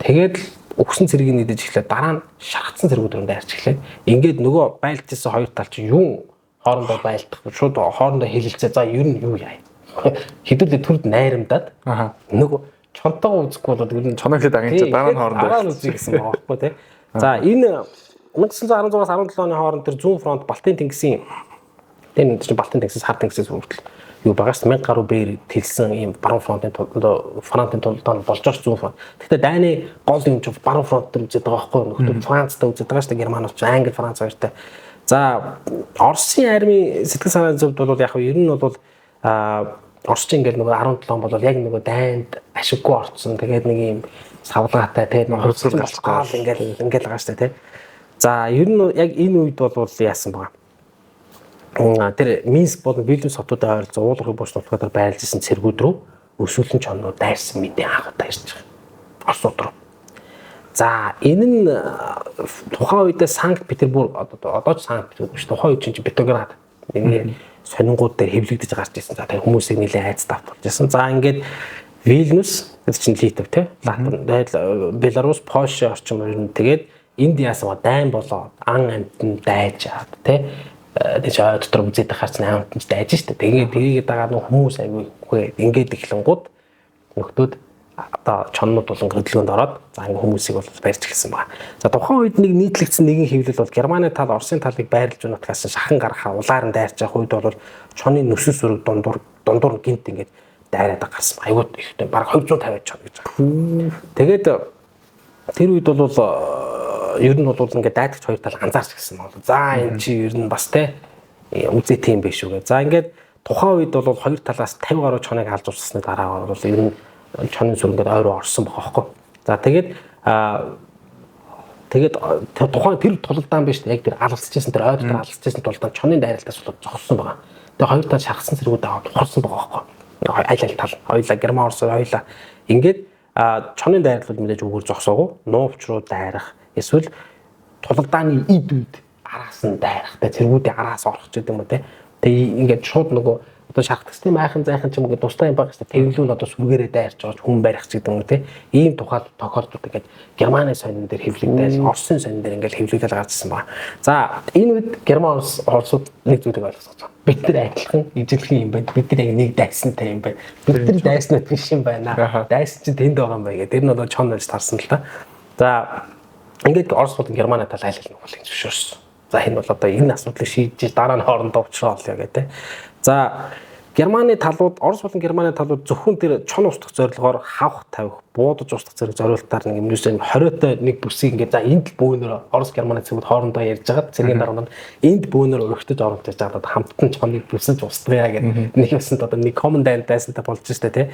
Тэгээд үхсэн цэргийг нэгдэж эхлээд дараа нь шаргацсан цэргүүд рүү дайрч эхлээд ингээд нөгөө байлдчихсан хоёр тал чинь юу хоорондоо байлдах шууд хоорондоо хилэлцээ за ер нь юу яа. Хэдүүлээ төрд найрамдаад нөгөө чонтойгоо үзэхгүй болоод ер нь чоног хэд агын чи дараа нь хоорондоо дараа нь үзье гэсэн байгаа байхгүй тий. За энэ 1916-аас 17 оны хооронд тэр зүүн фронт Балтийн тэнгисийн тэр чинь Балтийн тэнгисээс хар тэнгисээс хүртэл юу байгаас 1000 гаруй бээр тэлсэн ийм баруун фронтын фронтын тулдаанд болж байгаа зүүн фронт. Гэхдээ дайны гол юм чинь баруун фронт дээр үзээд байгаа байхгүй нөхдөд Францтай үзээд байгаа шүү дээ. Германууд ч Англи Франц хоёртой. За Оросын армийн сэтгэл санааны зөвд бол яг ер нь бол Орос чинь ингээд нөгөө 17 он бол яг нөгөө дайнд ашиггүй орцсон. Тэгээд нэг юм савлгаатай тэгээд нөгөө хувьсгал гарч ингээд ингээд байгаа шүү дээ тий. За ер нь яг энэ үед бол яасан байгаа. Тэр Минск болон Вильнюс хотуудын ойролцоо уулын бууч нутгаар байрлаж исэн цэргүүд рүү өсвөлэн чоннууд дайрсан мэдээ анх удаа ирж байгаа. Оросууд руу. За энэ нь тухайн үедээ Санкт Петербург одоо ч Санкт Петербург биш тухайн үед чинь Петроград нэг сонингууд дээр хэвлэгдэж гарч ирсэн. За тэр хүмүүсийг нэлээд айц давтуулж ирсэн. За ингээд Вильнюс гэдэг чинь Литв тий. Латви, Беларусь, Польш орчим ер нь тэгээд энд яасан ба дайн болоод ан амтан дайжаад тий. Тэг чи ой дотор үзээд байхаар чинь ан амтан ч дайж штэ. Тэгээд тэрийгээ дагаад нөх хүмүүс аягүй үгүй ингээд эхлэнгууд нөхдүүд одоо чоннууд болон хөдөлгөөнд ороод за ингээ хүмүүсийг бол барьж эхэлсэн байна. За тухайн үед нэг нийтлэгдсэн нэгэн хэвлэл бол Германы тал Оросын талыг байрлаж унатгаас шахан гарахаа улаар нь дайрч явах үед бол чонны нүсэн сүрэг дундуур гинт ингээд дайраад гарсан. Айгуу ихтэй бараг 250 чон гэж байгаа. Тэгээд тэр үед бол ер нь бол ингээд дайдагч хоёр тал анзаарч гисэн байна. За энэ чи ер нь бас те үзээ тийм биш үү гэ. За ингээд тухайн үед бол хоёр талаас 50 гаруй чоныг алж урсны дараа бол ер нь чонын сүр ингээд ойроо орсон байгаа хөөхгүй. За тэгээд тэгээд тухайн тэр тулалдаан биш яг тэр алгасчихсан тэр ой дотор алгасчихсан тулалдаан чонын дайралтаас болоод зогссон байгаа. Тэгээд хоёр тал шаргасан цэргүүд аваад ухарсан байгаа хөөхгүй. Аль аль тал хоёлаа Герман Орос хоёлаа ингээд чонын дайрал бол мэдээж үгээр зогсоогүй. Нуувч руу дайрах эсвэл тулалдааны эд үед араас нь дайрах тэ цэргүүдийн араас орох ч гэдэг юм уу тэ. Тэгээ ингээд шууд нөгөө одоо шахах систем айхан зайхан ч юм уу тустай юм байгаа шүү дээ. Тэглүүн одоо сүргээрээ дайрч байгаа ч хүн барих ч гэдэг юм уу те. Ийм тухай тохиолдлууд ингээд Германы сонин дээр хэвлэгдээл, Оросын сонин дээр ингээд хэвлэгдэл гарч ирсэн байна. За энэ үед Герман Оросууд нэг зүйлийг ойлгосон байна. Бид нар адилхан ижилхэн юм байна. Бид нар яг нэг дайсантай юм байна. Бид нар дайснууд биш юм байна. Дайсан чинь тэнд байгаа юм байна гэх. Тэр нь одоо чон болж тарсан л та. За ингээд Орос болон Германы тал айл айл нүгэлийг зөвшөөрсөн. За энэ бол одоо энэ асуудлыг шийдэж дараа нь хоорондоо уулзраа олё гэх те. За Германы талууд Орос болон Германы талууд зөвхөн тэр чон устгах зорилгоор хавх тавих, буудаж устгах зэрэг зориултаар нэг юмнээс 20-той нэг бүсийг ингээд за энд л бөөнөр Орос Германы цэргүүд хоорондоо ярьж байгаад цэргийн дарга нь энд бөөнөр өргөтөж оромтож байгаад хамттан чоныг бүсэж устгая гэдэг нэг юмсанд одоо нэг коммандант дайсантай болж штэ тий.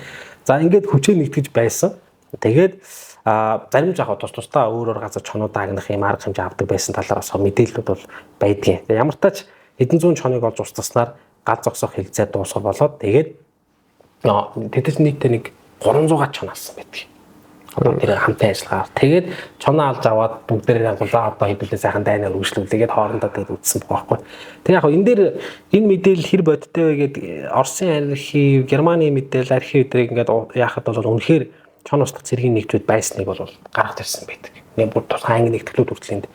За ингээд хүчээ нэгтгэж байсан. Тэгээд зарим жаах тус тусдаа өөр өөр газар чонууд агнах юм арга хэмжээ авдаг байсан талаар бас мэдээлэлүүд бол байдгийн. Ямар тач хэдэн зуун чоныг олж устгаснаар гал зогсоох хилцээ дуусах болоод тэгээд тэдэс нийтдээ нэг 300 чон алсан байдаг. Одоо тэр хамтын ажиллагаар. Тэгээд чоноо алж аваад бүгдээрээ ангуулаа одоо хэдүүлээ сайхан дайнаар үргэлжлүүлээгээд хоорондоо тэгээд үтсэн байгаа байхгүй. Тэг яг энэ дээр энэ мэдээлэл хэр бодиттой вэ гэдэг Оросын архив, Германы мэдээлэл архив зэрэг ингээд яахад бол үнэхээр чон устгах цэргийн нэгжүүд байсныг бол гаргаж ирсэн байдаг. Нэг бүр тусгай анги нэгтгэлүүд хүртэл энд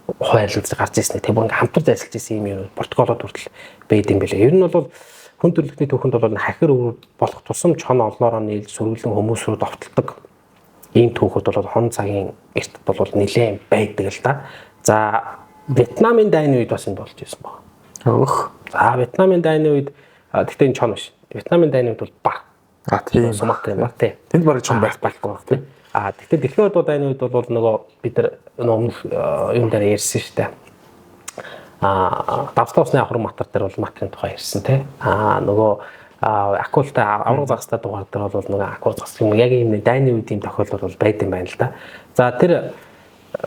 хуваарлаж гарч ирсэн. Тэг бүр ингээ хамтарч ажиллаж ирсэн юм юм протоколууд хүртэл байд юм билээ. Ер нь бол хүн төрөлхтний түүхэнд бол хахир өвөр болох тусам чон олноороо нийлж сөрөглөн хүмүүс рүү довтолдог ийм түүхүүд бол хон цагийн эрт бол нэлээд байдаг л да. За Вьетнамын дайны үед бас энэ болж ирсэн баг. Өөх. За Вьетнамын дайны үед гэхдээ энэ чон биш. Вьетнамын дайны үед бол бар. А тийм. Суматрын бар тий. Тэнд бараг чон байхгүй байх тий. А тэгтээ дэлхийн 2 дугаар дайны үед бол нөгөө бид нар өмнөх юм дээр ярьсан шүү дээ. А давслаа усны авраг матар дээр бол матрын тухай ярьсан тий. А нөгөө акултай авраг загастай дугаар дээр бол нөгөө акул загас юм яг ийм дайны үед ийм тохиолдол бол байд юм байна л да. За тэр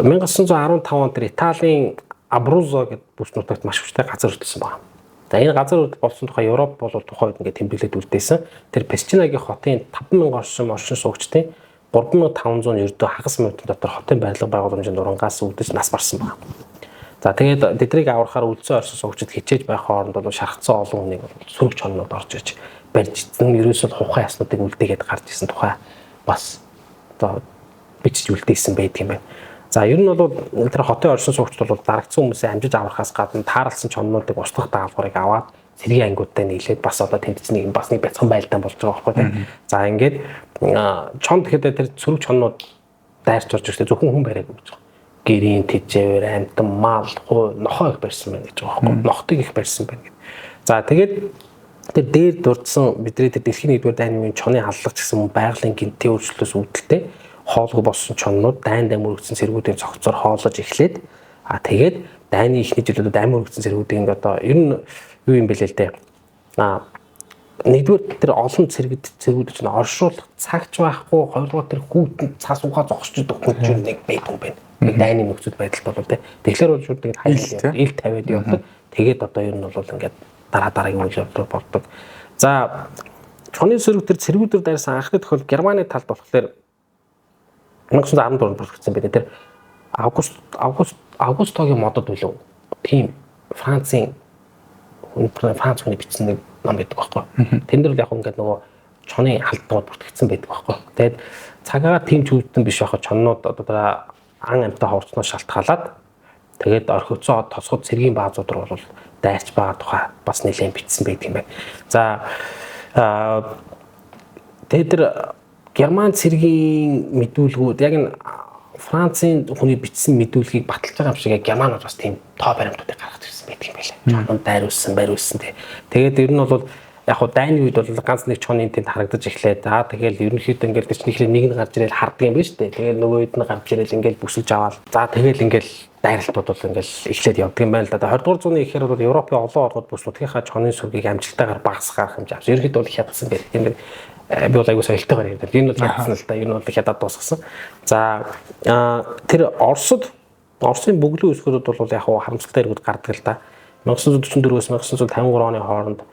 1915 онд тэр Италийн Абрузо гэдэг бүс нутагт маш хүчтэй газар хөдлөсөн байна. За энэ газар хөдлөл болсон тухай Европ бол тухайн үед ингээд тэмдэглээд үлдээсэн. Тэр Песчинагийн хотын 5000 орчим оршин суугчдын 3500 ердөө хагас минутын дотор хотын барилга байгууламжийн нурангаас үүдэж нас барсан байна. За тэгээд тэднийг аврахаар үлдсэн оршин суугчид хичээж байх хооронд бол шархацсан олон хүнийг сөрөг чоннууд орж иж барьж эзэн ерөөсөө тухайн яснуудыг үлдээгээд гарч исэн тухай бас одоо бичиж үлдээсэн байдаг юм байна. За ер нь бол тэр хотын оршин суугчид бол дарагдсан хүмүүсээ амжиж аврахаас гадна тааралсан чоннуудыг устгах даалгаврыг аваад цэргийн ангиудтай нийлээд бас одоо тэмцэнийг нэг бас нэг бяцхан байлдаан болж байгаа байхгүй тийм. За ингээд чон гэхэд тэр сөрөг чоннууд дайрч орж ирэхдээ зөвхөн хүн бариагүй гэж байгаа. Гэрийн тэжээвэр, амьтан, мал, хуу, нохоо их барьсан байна гэж байгаа байхгүй. Нохтыг их барьсан байна гэд. За тэгээд тэр дээр дурдсан бидний тэр дэлхийн 1-р дайны үеийн чоны халдлага ч гэсэн байгалийн гинтийн өөрчлөлтөөс үүдэлтэй хоолгүй болсон чоннууд дайн дайн мөрөгдсөн цэргүүдийн цогцоор хоолож эхлээд а тэгээд дайны эхний жилүүдэд амь өргөцсөн цэргүүдийн ингээ одоо ер нь юу юм бэлээ л дээ. А нэгдүгээр тэр олон цэргэд цэргүүд чинь оршуулах цагч байхгүй, хоёрдугаар тэр хүүтэн цас угаа зогсож идэх хүн чинь нэг байдаг юм байна. Нэг дайны нөхцөл байдалд бол тий. Тэгэхээр бол шууд ингээд хаяад ил тавиад явдаг. Тэгээд одоо ер нь бол ингээд дараа дараагийн үйл явдал болдог. За чоны сөрөг тэр цэргүүдээр дайрсан анхны тохиол Германы талд болохоор 1914 бүртгэгдсэн байдаг. Тэр Августогийн модод билүү. Тийм Францын Франц хүний бичсэн нэг ном байдаг байхгүй. Тэн дээр л яг ингээд нөгөө чоны халдвар бүртгэгдсэн байдаг байхгүй. Тэгээд цагаагаар тийм ч үүдэн биш байхад чоннууд одоо ан амьтаа ховорцноос шалтгаалаад тэгээд орхигдсон тосгод цэргийн баазууд руу бол дайрч байгаа тухай бас нэлээд бичсэн байдаг юм байна. За тэгээд тэр Герман цэргийн мэдүүлгүүд яг энэ Францын хүний бичсэн мэдүүлгийг баталж байгаа юм шиг яг Германууд бас тийм тоо баримтуудыг гаргаж ирсэн байдаг юм байлаа. Чононд дайруулсан, бариулсан тий. Тэгээд ер нь бол яг хуу дайны үед бол ганц нэг чонын тэнд харагдаж эхлээд за тэгэл ерөнхийдөө ингээл тэр чинь эхлээд нэг нь гарч ирэл харддаг юм байна шүү дээ. Тэгэл нөгөө үед нь гарч ирэл ингээл бүсэлж аваад за тэгэл ингээл дайралтууд бол ингээл эхлээд явдаг юм байна л да. 20 дугаар зууны ихээр бол Европын олон орнууд бүс нутгийнхаа чонын сүргийг амжилттайгаар багасгах хэмжээ авсан. Ерөнхийдөө бол хятадсан байх юм байна. Би бол айгуу соёлтойгоор ярьдаг. Энэ бол хятадсан л да. Энэ бол хятад дуусгасан. За тэр Оросд Оросын бөглөн өсгөрүүд бол яг харамсалтай хэрэгүүд гардаг л да. 1944-өөс 1953 оны хооронд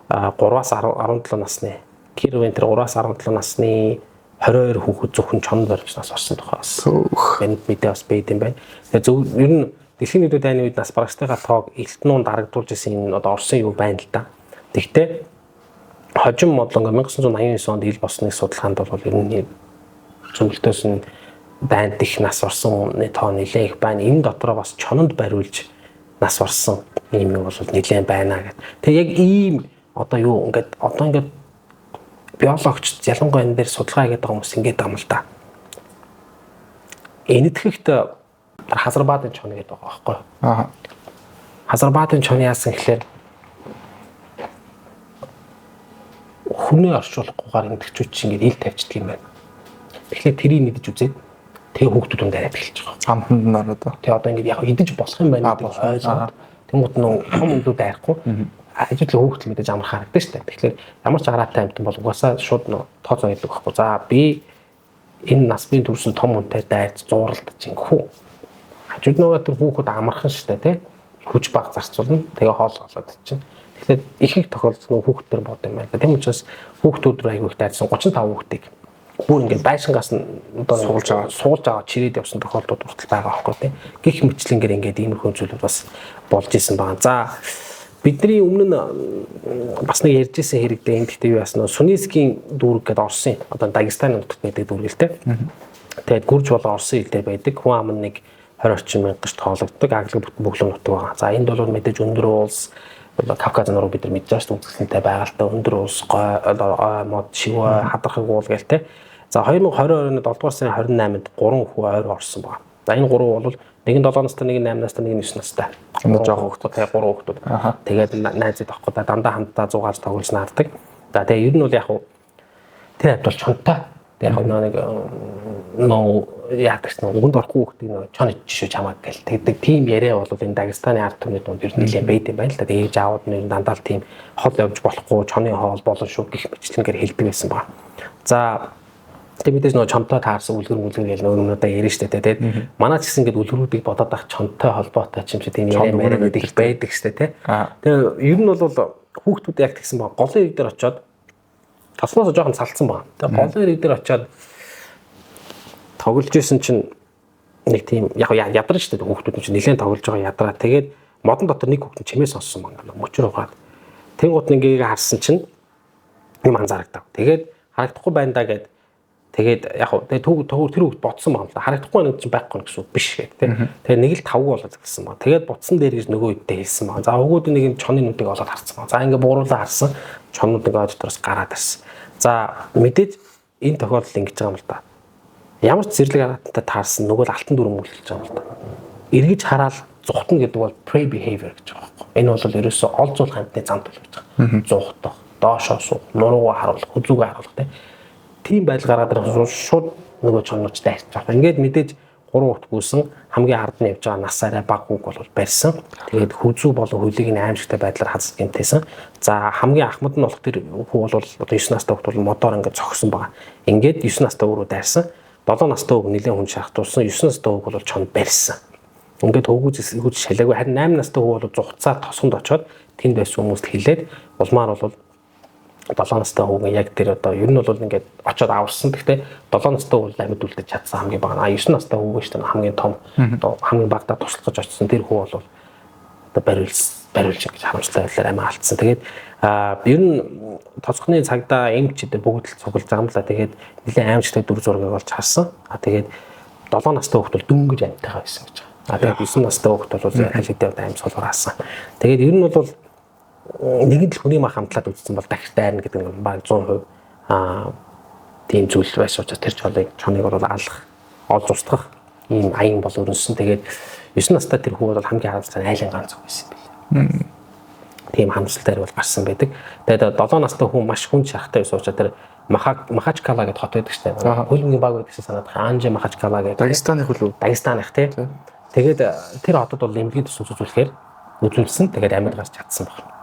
3-аас 17 насны Кировын тэр 3-аас 17 насны 22 хүүхэд зөвхөн чонд баримтнаас орсон тухай бас энд мэдээ бас байд юм байна. Тэгээ зөв ер нь дэлхийн нэгдүгээр дайны үед нас барагчдынхаа тоог элтнүүн дарагдуулж исэн энэ одоо Оросын юу байна л да. Тэгтээ хожим модлонго 1989 онд ил болсныг судалгаанд бол ер нь зөвлөлтөөс нь дайнд их нас орсон тоо нэлээд их байна. Энэ дотроо бас чононд бариулж нас орсон юм бол нэлээд байна гэд. Тэгээ яг ийм одоо юу ингээд одоо ингээд биологч ялангуяа энэ дээр судалгаа хийгээд байгаа хүмүүс ингээд байгаа юм л да. Энэтхэгт Хазарбаадын чон гэдэг байгаа байхгүй юу? Аа. Хазарбаадын чон яасан гэхлээр хүнээ орчуулахгүйгээр энэтхэгчүүд чинь ингээд ил тавьчихдаг юм байна. Тэгэхээр тэрийг мэдэж үзээд тэгээ хүүхдүүд нь дараад эхэлж байгаа. Амтанд нь ороод. Тэгээ одоо ингээд яг идэж болох юм байна гэдэг ойлгоод тэнгуут нөө том өмдүүд айрахгүй ажил хүүхдэл мэдээж амар харагдаж штэ. Тэгэхээр ямар ч араатай амтан бол угаасаа шууд нөө тооцоо хийдэг байхгүй. За би энэ нас бийн төрсэн том хүнтэй дайрч зууралдаж ингэхүү. Хажууд нөгөө тэр хүүхэд амархан штэ тий. Хүч баг зарцуулна. Тэгээ хоол олоод чинь. Тэгэхээр их их тохиолдолд нөгөө хүүхдтэр бод юм байна. Тийм учраас хүүхдүүд рүү айгүй их дайрсан 35 хүүхдийг бүр ингээд байшингаас нь одоо суулж аваад чирээд явсан тохиолдлууд хүртэл байгаа байхгүй тий. Гэх мэтлэнгээр ингээд иймэрхүү зүйлүүд бас болж исэн байгаа. За бидний өмнө нь бас нэг ярьж исэн хэрэг дээ. Энэ гэхдээ юу яасан нь Сунискийн дүүрэг гэдэг Оросын одоо Дагестаны нутагт байдаг дүүрэг л дээ. Тэгээд Гүрж болон Оросын хил дээр байдаг. Хүн ам нь нэг 20 орчим мянга гэж тоологддог. Аглаг бүтэн бөглөн нутаг байгаа. За энд бол мэдээж өндөр улс Кавказ нуруу бид нар мэдж байгаа шүү дээ. Үзэсгэлэнтэй байгальтай өндөр улс гой мод шивэ хадархаг уул гээл те. За 2022 оны 7 дугаар сарын 28-нд 3 хүү ойр орсон байгаа. За энэ 3 бол нэг нь 7 настай, нэг нь 8 настай, нэг нь 9 настай. Энд жоох хүүхдүүд. Тэгээ 3 хүүхдүүд. Тэгээд найзууд авахгүй да дандаа хамтдаа зугаалж тоглож нааддаг. За тэгээ ер нь бол яг тэр хавьд бол чонтой. Тэгээ яг нэг Нөө яадаг ч үгэнд орохгүй хүүхдийг нөө чон ичж шүү чамааг гэл тэгдэг. Тийм яриа бол энэ Дагестаны ард түмний дунд ер нь нэлээд байд юм байна л да. Тэгээ ээж аауд нь дандаа л тийм хол явж болохгүй, чоны хоол болно шүү гэх мэтлэнгээр хэлдэг байсан ба. За тэг мэдээж нөө чонтой таарсан үлгэр мүлгэр гэл нөө юмнуудаа ярина штэ тэ. Тэгээд манай ч гэсэн ингээд үлгэрүүдийг бодоод ах чонтой холбоотой ч юм шиг тийм яриа яриа гэдэг байдаг штэ тэ. Тэгээ ер нь бол хүүхдүүд яг тэгсэн ба голын ирэг дээр очиод тослоосоо жоохон салцсан ба. Тэгээ голын ирэг дээр очиод тоглож исэн чинь нэг тийм яг ядран штэ хүүхдүүд чинь нэлээд тоглож байгаа ядраа. Тэгээд модон дотор нэг хүүхд нь чимээ сонссон баг. Мөчөр угаад. Тэнгуут нэг харсан чинь юм анзаарагдав. Тэгээд харагдахгүй байна да гэд. Тэгээд яг тэгээд тэр хүүхд бодсон баг л да. Харагдахгүй байна гэдэг чинь байхгүй гэсэн үг биш гэдэг тийм. Тэгээд нэг л тавгүй болоод гэсэн баг. Тэгээд буцсан дээр гэж нөгөө үедээ хэлсэн баг. За өгөөд нэг юм чоны нүдийг олоод харсан баг. За ингээ бууруулаа харсан. Чонууд ингээ ой дотроос гараад ирсэн. За мэдээж энэ тохиолдол ингэж байгаа юм л да. Ямар ч зэрлэг агаатантай таарсан нөгөө л алтан дүрм үлдэж байгаа юм л да. Эргэж хараал зугтана гэдэг бол prey behavior гэж байгаа байхгүй. Энэ бол ерөөсөө ол зуул хамтны зам төлөв гэж байгаа. Зугтах, доошоо суух, нуруугаа харуулах, хүзүүгээ харуулах тийм. Тийм байдал гараад ирэх шууд нөгөө чонночтой харьцаж байгаа. Ингээд мэдээж 3 утг гүйсэн хамгийн ард нь явж байгаа нас арай баг үг бол барьсан. Тэгээд хүзүү болон хөлийг нь аимшигтай байдлаар хаз гэмтээсэн. За хамгийн ахмад нь болох тэр хүү бол одоо 9 настай хүүхд бол модоор ингээд зогссон байгаа. Ингээд 9 настай өөрөө дайрсан. 7 настай хүүг нэлээд хүн шахтуулсан. 9 настай хүүг бол чонд барьсан. Ингээд хөвгүүж шалаагүй. Харин 8 настай хүү бол зугацаар тосгонд очиод тэнд байсан хүмүүст хэлээд улмаар бол 7 настай хүүгийн яг тэр одоо ер нь бол ингээд очиод аварсан. Гэхдээ 7 настай хүү амьд үлдэж чадсан хамгийн бага. А 9 настай хүүг шүү дээ хамгийн том одоо хамгийн багадаа туслах гэж очисон тэр хүү бол одоо бариулж ингэж харамсалтай байдлаар амиа алдсан. Тэгээд ер нь тосгоны цагдаа эмч гэдэг бүгд л цуглаж байгаа юм л да. Тэгээд нэлээд аимшигтай дүр зургийг олж харсан. А тэгээд 7 настай хүүхд бол дөнгөж амьтайгаа байсан гэж байгаа. А тэгээд 9 настай хүүхд бол аль хэдийн одоо амьд сулгаар хаасан. Тэгээд ер нь бол нэг л хүний мах хамтлаад үзсэн бол дахиж дайрна гэдэг нь баг 100% тийм зүйл байсан учраас тэр чоныг бол алах, олж устгах ийм аян бол өрнөсөн. Тэгээд 9 настай тэр хүү бол хамгийн харамсалтай айлын ганц хүн байсан юм билээ. Тийм харамсалтай бол гарсан байдаг. Тэгээд 7 настай хүн маш хүн шахтай байсан учраас тэр Махачкала гэдэг хот байдаг шүү дээ. Хөлбөмбөгийн баг байдаг гэсэн санаад байна. Анжи Махачкала гэдэг. Дагестаных хөл үү? Дагестаных тий. Тэгээд тэр хотод бол эмнэлгийн төсөв үзүүлэхээр үзүүлсэн. Тэгээд амьд гарч чадсан байна.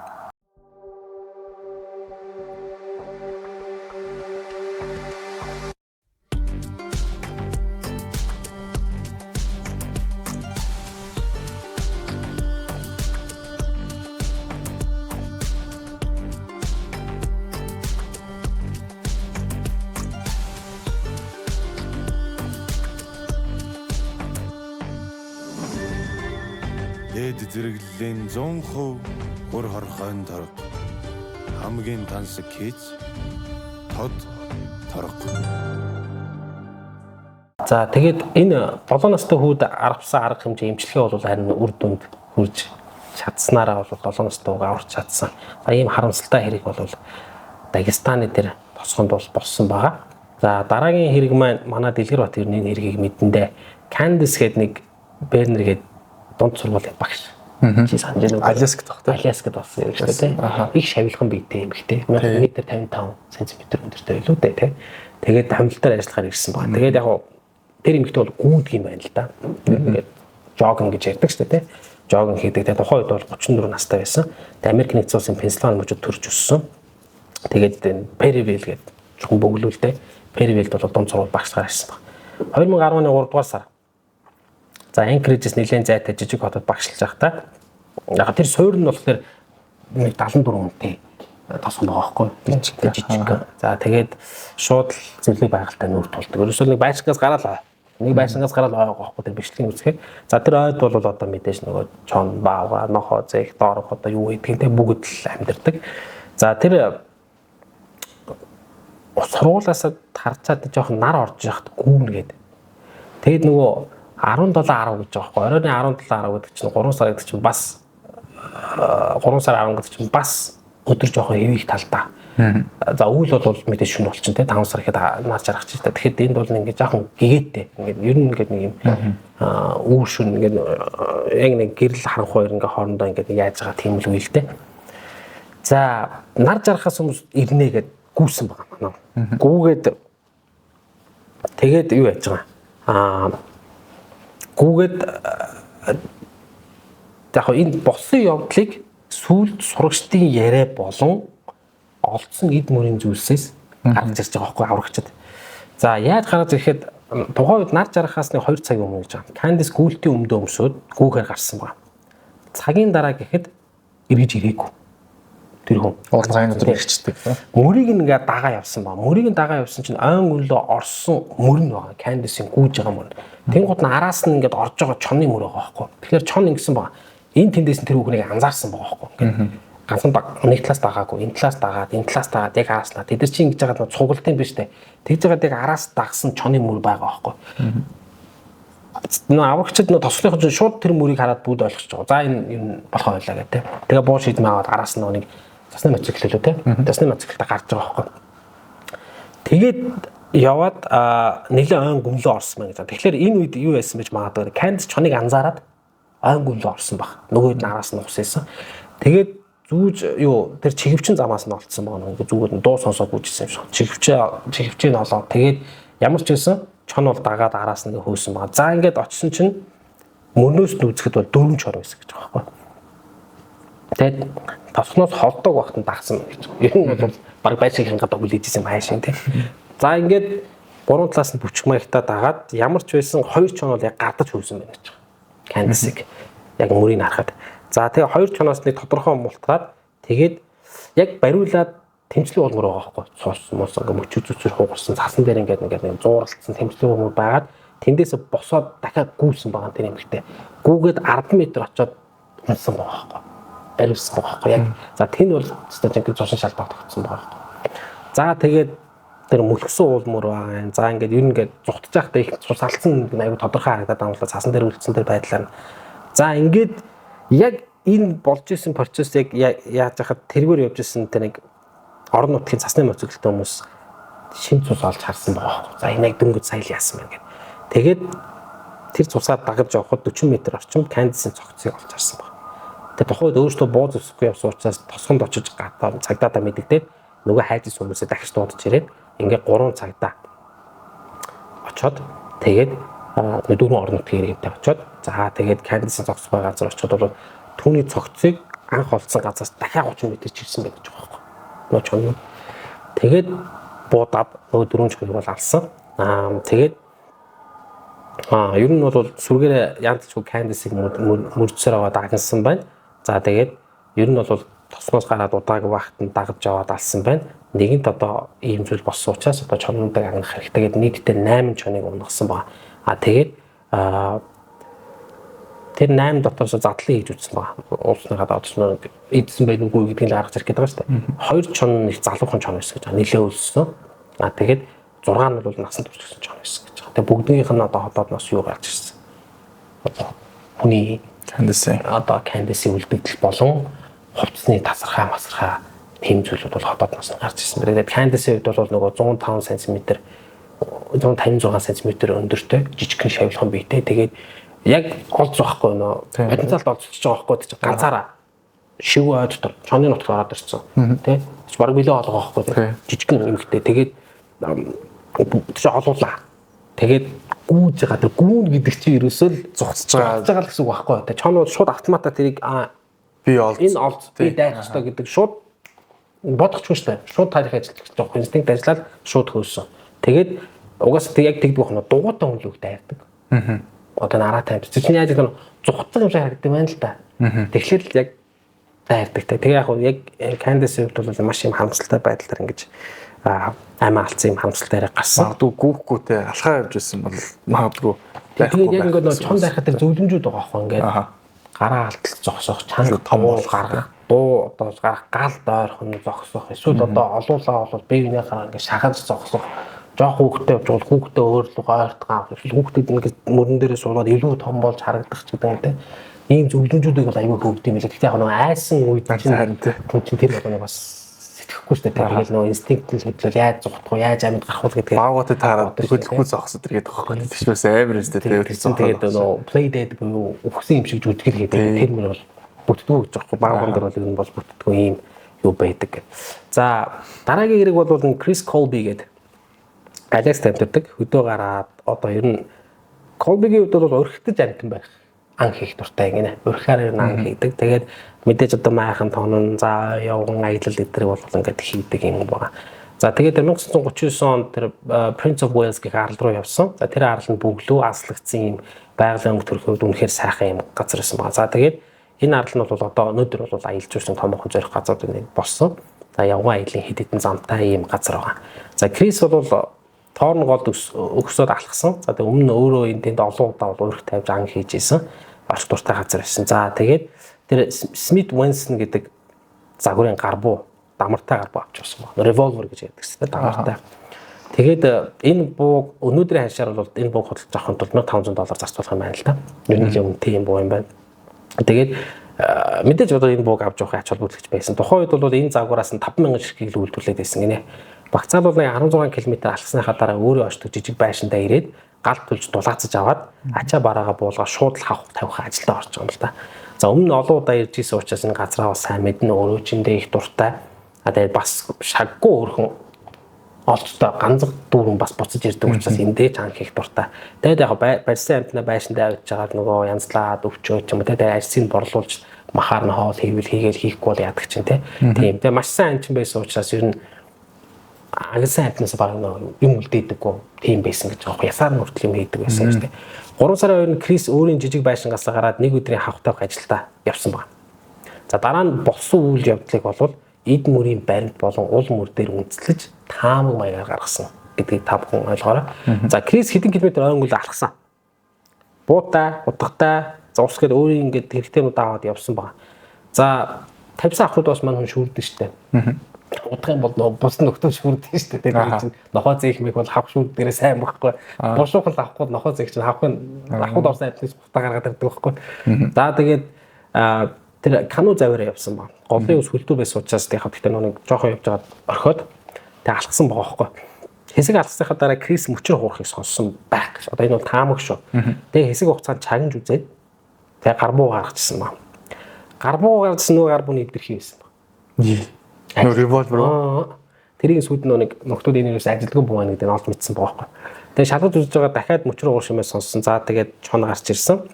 Дээд зэрэглэлийн 100% хөр хорхойн торго. Хамгийн тансаг хийц тод торго. За тэгээд энэ 7 настай хүүд арвсан арга хэмжээ эмчилгээ бол харин үр дүнд хүрж чадсанараа бол 7 настай хүүг аварч чадсан. За ийм харамсалтай хэрэг бол Дагестаны тэр тосгонд бол болсон байгаа. За дараагийн хэрэг маань манай Дэлгэрбат ер нь энэ хэргийг мэдэндээ Кандис гээд нэг Бернер гээд дунд сургуулийн багш. Чи санаж байна уу? Аляскт баг тий. Аляскт болсон юм шүү дээ. Их шавилхан биетэй юм ихтэй. 1.55 см өндөртэй байлуу дээ тий. Тэгээд хамлалтаар ажиллахаар ирсэн байна. Тэгээд яг тэр эмэгтэй бол гүйдэг юм байна л да. Ингээд жогинг гэж ярьдаг шүү дээ тий. Жогинг хийдэг. Тэгээд тухайн үед бол 34 настай байсан. Тэгээд Америк нэгдсэн улсын Пенсильвани мужид төрж өссөн. Тэгээд Перривилл гэдэг чухам бөглүүлтэй. Перривиллд бол дунд сургууль багшлахаар ирсэн байна. 2010 оны 3 дугаар сар. За Анкорижс нэлээд зайтай жижиг хотод багшлаж байхдаа яг тэр суурь нь болохоор нэг 74 хүнтэй тосгон байгаа байхгүй жижиг. За тэгээд шууд л зэрлэг байгальтай нүүр тулдаг. Ерөөсөө нэг байшингаас гараал нэг байшингаас гараал ойг байхгүй тэр бичлэгийн үзэхээр. За тэр ойд бол одоо мэдээж нөгөө чон, баавга, нохоо, зээх, доорх одоо юу гэдгийг те бүгд л амьдардаг. За тэр сургуулаасаа тарчаад жоохон нар орж яхад гүүн гээд. Тэгээд нөгөө 17 10 гэж байгаа байхгүй. Оройн 17 10 гэдэг чинь 3 сар гэдэг чинь бас 3 сар 10 гэдэг чинь бас өдөр жоохон хэвих талдаа. За үйл бол мэдээж шүн болчин те 5 сар гэхэд нар жаргах чинь. Тэгэхээр энд бол ингээд жоохон гэгээтэй. Ингээд ер нь ингээд нэг юм үүр шүн ингээд яг нэг гэрэл харанхуй хоёр ингээд хоорондоо ингээд яаж байгаа тийм л үйл те. За нар жаргахаас өмнө ирнэ гэд гүйсэн байгаа манай. Гүүгээд Тэгээд юу яаж байгаа? Гүүгээд яг энэ болсон явдлыг сүүлд сурагчдын яриа болон олдсон эд мөрийн зүйлсээс гаргаж ирж байгаа байхгүй аврагчид. За яаж гаргаж ирэхэд тухайн үед нар жаргахаас нэг 2 цаг өмнө гэж байгаа. Кандис гүйлтийн өмдөө өмсөөд гүүхээр гарсан байна. Цагийн дараа гэхэд эргэж ирээгүй. Тэр хүн Уул цагийн дотор ирчдэг. Мөрийг ингээд дагаа явсан ба. Мөрийг нь дагаа явсан чинь ойн гүнлөө орсон мөр нь байгаа. Кандисын гүйж байгаа мөр. Тэнгууд нь араас нь ингээд орж байгаа чонны мөр байгаа байхгүй. Тэгэхээр чон ингэсэн байгаа. Энэ тэндээс нь тэр хүүхнийг анзаарсан байгаа байхгүй. Ингээд ганцхан нэг талаас дагаагүй, энэ талаас дагаад, энэ талаас дагаад яг араас нь. Тэд нар чинь ингэж байгаа цуглдын биш үү? Тэгж байгаад яг араас дагсан чонны мөр байгаа байхгүй. Нөө аврагчид нөө тослохын чинь шууд тэр мөрийг хараад бүгд ойлгож байгаа. За энэ юм болох байлаа гэх тээ. Тэгээ буу шийдмэ аваад араас нь нэг засны мотоцикл лөө тээ. Засны мотоциклд гарч байгаа байхгүй. Тэгээд яваад нэлээд ойн гүнлөө орсон байна гэж. Тэгэхээр энэ үед юу яасан гэж магадгүй. Кандис чоныг анзаараад ойн гүнлөө орсон баг. Нөгөө нь араас нь усээсэн. Тэгээд зүүж юу тэр чихэвчин замаас нь олдсон байгаа нэг зүгээр нь дуу сонсоод гүйжсэн юм шиг. Чихэвчийг нь олоод тэгээд ямар ч байсан чон бол дагаад араас нь хөөсөн байгаа. За ингээд очисон чинь мөрнөөс нь үзэхэд бол 4 чор байсан гэж байгаа байхгүй. Тэгээд тосгоноос холдог багт нь дагсан гэж. Ер нь бол баг байшин хянгаад хүлээжсэн байшин тий. За ингээд гурван талаас нь бүчг маягтаа дагаад ямар ч байсан хоёр чон бол яг гардаж хөөсөн байна гэж. Кандисыг яг мөрийг харахад. За тэгээ хоёр чоноос нэг тодорхой мултраад тэгээд яг бариулаад тэмцлийн уулмөр байгаа байхгүй. Цус мус ингээ мөчөө зүцэр хугарсан цасан дээр ингээд ингээд нэг зууралдсан тэмцлийн уулмөр байгаад тэндээсээ босоод дахиад гүйсэн байгаа тэр эмэгтэй. Гүүгээд 10 м очоод унсан байгаа байхгүй. Бариулсан байгаа байхгүй. Яг за тэнд бол өстой жинхэнэ цусан шалбаа тогтсон байгаа байхгүй. За тэгээд тэр мөлхсөн уулмөр байгаа. За ингээд ер нь ингээд зугтаж байхдаа их цус алдсан гэдэг нь аягүй тодорхой харагдаад байгаа юм л да. Цасан дээр үлдсэн тэр байдлаар нь. За ингээд яг энэ болж исэн процесс яг яаж яхад тэргээр явж исэн тэр нэг орон нутгийн цасны моциклтэй хүмүүс шин цус олж харсан байгаа байхгүй. За энэ яг дөнгөж сая л яасан байна гэд. Тэгээд тэр цусаа дагаж явхад 40 м орчим Кандисын цогцыг олж харсан байна. Тэгээд тухайн үед өөртөө буу зөсөхгүй явсан учраас тосгонд очиж гадаа цагдаадаа мэдэгдээд нөгөө хайж исэн хүмүүсээ дахиж дуудаж ирээд ингээд 3 цагдаа очоод тэгээд дөрвөн орон нутгийн иргэнтэй очоод за тэгээд Кандисын цогц байгаа газар очоод бол түүний цогцыг анх олдсон газраас дахиад 30 м чирсэн байх гэж байгаа байхгүй. Нөө чон. Тэгээд буудаад нөгөө дөрвөн чоныг бол алсан. Тэгээд ер нь бол сүргээрээ янз бүрийн Кандисыг мөрдсөр аваад агнсан байна. За тэгээд ер нь бол тосноос гараад удааг багт нь дагаж яваад алсан байна. Нэгэнт одоо ийм зүйл болсон учраас одоо чоннуудыг агнах хэрэгтэй гэдэг нийтдээ 8 чоныг унгасан байна. Тэгээд тэр 8 дотоос задлан хийж үзсэн байна. Уулсныхаа доотлоо эдсэн байх үгүй гэдгийг л гаргаж ирэх гэдэг байгаа шүү дээ. 2 чон нэг залуухан чон байсан гэж байгаа. Нилээ өлссөн. Тэгээд 6 нь бол насан турш гэсэн чон байсан гэж байгаа. Тэгээд бүгднийх нь одоо хотоодноос юу гарч ирсэн. Одоо хүний Кандисын одоо Кандисын үлдэгдэл болон хувцсны тасархай масархай тийм зүйлүүд бол хотоодноос нь гарч ирсэн. Тэгээд Кандисын хувьд бол нөгөө 105 см 156 см өндөртэй жижигхэн шавлхан биетэй. Тэгээд яг олз байхгүй нөө потенциалд олзолцож байгаа байхгүй чи ганцаараа шив ой дотор чонны нутагт ороод ирсэн. Тэ? Чи баг билээ олгоо байхгүй жижигхэн эмэгтэй. Тэгээд чи олуулаа. Тэгээд гүүж байгаа тэр гүүн гэдэг чи ерөөсөө л зугтаж байгаа л гэсэн үг байхгүй. Тэ чон бол шууд автомата тэрийг би олз энэ олз би дайрах ёстой гэдэг шууд бодох ч шүү дээ. Шууд тарих ажиллаж гэж байгаа. Инстинкт ажиллаад шууд хөөсөн. Тэгээд угаасаа тэг яг тэгдэг байх нь дугуйтай хүн л үг дайрдаг. Одоо нараатай юм. Чи яаж гэх нь зугтсан юм шиг харагддаг байна л да. Тэгэхээр л яг дайрдаг те. Тэгээ яг яг Кандисын хувьд бол маш юм харамсалтай байдлаар ингэж амиа алдсан юм харамсалтай яриа гарсан. Магадгүй гүүхгүй те алхаа явж исэн бол магадгүй. Тэгээд яг ингээд нөө чон дайрахад тэр зөвлөмжүүд байгаа байхгүй ингээд гараа алдал зогсоох, чанга том болох гаргах, дуу одоо гарах, гал дойрхон зогсох, эсвэл одоо олуулаа бол бие биенийхээ ингээд шахаж зогсох, жоох хүүхдтэй явж бол хүүхдээ өөрлөг ойртгоо, эсвэл хүүхдэд ингээд мөрөн дээрээ суугаад илүү том болж харагдах ч гэдэг юм те. Ийм зөвлөмжүүдийг бол аюул хөвгд юм билээ. Гэхдээ яг нөгөө айсан үед чинь чинь тэр болгоно бас сэтгэхгүй шүү дээ. Тэгэл нөгөө инстинкт нь хөдлөл яаж зугтах уу, яаж амьд гарах уу гэдгээ баагаатай таарад хөдлөхгүй зогсод иргээд байгаа байхгүй. Тэр бас амар юм шүү дээ. Тэгээд нөгөө play dead буюу үхсэн юм шиг жүжигэл гэдэг тэр мөр бол бүтдгүү гэж байгаа байхгүй. Бааган дээр бол ер нь бол бүтдгүү ийм юу байдаг гэх. За дараагийн хэрэг бол Крис Колби гэдэг Аляскт амьдардаг. Хөдөө гараад одоо ер нь Колбигийн хувьд бол урхитаж амтан байх ан хийх дуртай гинэ. Урхиар ер нь ан хийдэг. Тэгээд мэдээж одоо майхан тонон за явган аялал эдрэг бол ингээд хийдэг юм байна. За тэгээд 1939 онд тэр Prince of Wales гэх арал руу явсан. За тэр арал нь бөглөө аслагдсан юм байгалийн өнгө төрхөд үнэхээр сайхан юм газар байсан байна. За тэгээд энэ арал нь бол одоо өнөөдөр бол аялал жуулчлалын томоохон зорих газруудын нэг болсон. За явган аяллаа хэд хэдэн замтай юм газар байгаа. За Крис бол Торн голд өгсөд алхсан. За тэгээд өмнө нь өөрөө энэ тэнд олон удаа бол урих тавьж ан хийж исэн. Очих дуртай газар байсан. За тэгээд тэр Смит Венсон гэдэг загварын гарбуу, дамартай гарбуу авч явсан байна. Револьвер гэж ярьдаг шүү дээ, дамартай. Тэгээд энэ бууг өнөөдрийн ханшаар бол энэ бууг худалдаж авахын тулд $1500 зарцуулах юм байна л да. Ер нь л үнэтэй юм буу юм байна. Тэгээд мэдээж одоо энэ бууг авч явахын ач холбогдол байсан. Тухайн үед бол энэ загвараас нь 5000 ширхгийг л үйлдвэрлээд байсан гинэ. Багцаал бол 16 км алхсныхаа дараа өөрөө очдог жижиг байшиндаа ирээд гал түлж дулаацаж аваад ачаа бараагаа буулгаа шууд л хавх тавих ажилдаа орж байгаа юм л да. За өмнө нь олон удаа ирж исэн учраас энэ газраа бас сайн мэднэ, өөрөө чиндээ их дуртай. А тэгээд бас шаггүй өөрхөн олцтой ганцаг дүүрэн бас буцаж ирдэг учраас эндээ ч анх их дуртай. Тэгээд яг барьсан амтнаа байшиндаа авчиж хагаад нөгөө янзлаад өвчөө ч юм уу тэгээд арьсыг борлуулж махаар нь хоол хийвэл хийгээл хийхгүй бол яадаг чинь те. Тийм. Тэгээд маш сайн амчин байсан учраас ер нь агсан амтнаас баг нөгөө юм үлдээдэггүй тийм байсан гэж байгаа. Ясаар нь хүртэл юм хийдэг байсан гэж те. 3 сарын 2-нд Крис өөрийн жижиг байшингаас гараад нэг өдрийн хавх тавих ажилдаа явсан байна. За дараа нь болсон үйл явдлыг болвол эд мөрийн баримт болон уул мөр дээр үндэслэж таамаг маягаар гаргасан гэдгийг та бүхэн ойлгоорой. За Крис хэдэн километр ойнгол алхсан. Буутай, утгатай, за ус гээд өөрийн ингээд хэрэгтэй юмуд аваад явсан байна. За тавьсан авахуд бас маань хүн шүүрдэн штэ. Удах юм бол бус нөхдөд шүүрдэн штэ. Тэгээд чинь нохоо зээх мэх бол хавх шүүрдгээрээ сайн байхгүй. Бушуухан авахгүй нохоо зээх чинь хавхын авахуд орсон амьтнаас бутаа гаргаад ирдэг байхгүй. За тэгээд тэр кану заваараа явсан ба. Голын ус хөлдөө байсан учраас яг гэхдээ нэг жоохон явж байгаад орхиод тэг алхсан байгаа байхгүй. Хэсэг алхсныхаа дараа Крис мөчөр хуурахыг сонссон байх гэж. Одоо энэ бол таамаг шүү. Тэгээ хэсэг хугацаанд чагнаж үзээд тэгээ гарбуу гаргачихсан ба. Гарбуу гаргасан нөгөө гарбууны эвдэрхий байсан ба. Нөө револьвер уу? Тэрийн сүйд нөө нэг нөхдүүд энэ юус ажилдгүй буу байна гэдэг нь олж мэдсэн байгаа байхгүй. Тэгээ шалгаж үзэж байгаа дахиад мөчөр уур шимээ сонссон. За тэгээд чон гарч ирсэн.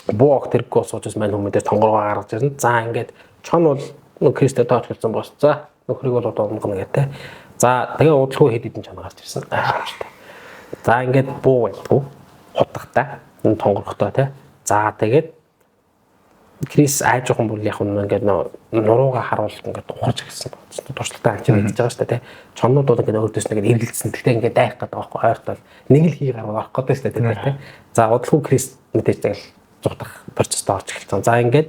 Буу огт тэрэггүй сууж мань хүмүүс дээр тонгоргоо гаргаж ирсэн. За ингээд чон бол нөө Кристтэй тооцоолсон бос. За нөхрийг бол одоо унгана гэдэг. За тэгээ удалгүй хэд хэдэн чон гарч ирсэн. Гайхамшигтай. За ингээд буу байлгүй. Хутгатай, тонгорхтой тий. За тэгээд Крис айжуухан бүр яг ингээд нурууга харуул ингээд ухарч эхэлсэн. Туршлагатай анчин мэдж байгаа шүү дээ тий. Чоннууд бол ингээд өөрдөөс нэг эргэлдсэн. Тэгтээ ингээд дайх гэдэг байгаа байхгүй ойртол. Нэг л хий гарвал орох гэдэг шүү дээ тий. За удалгүй Крис мэдээж тэгэл зутах процессд орж эхэлсэн. За ингээд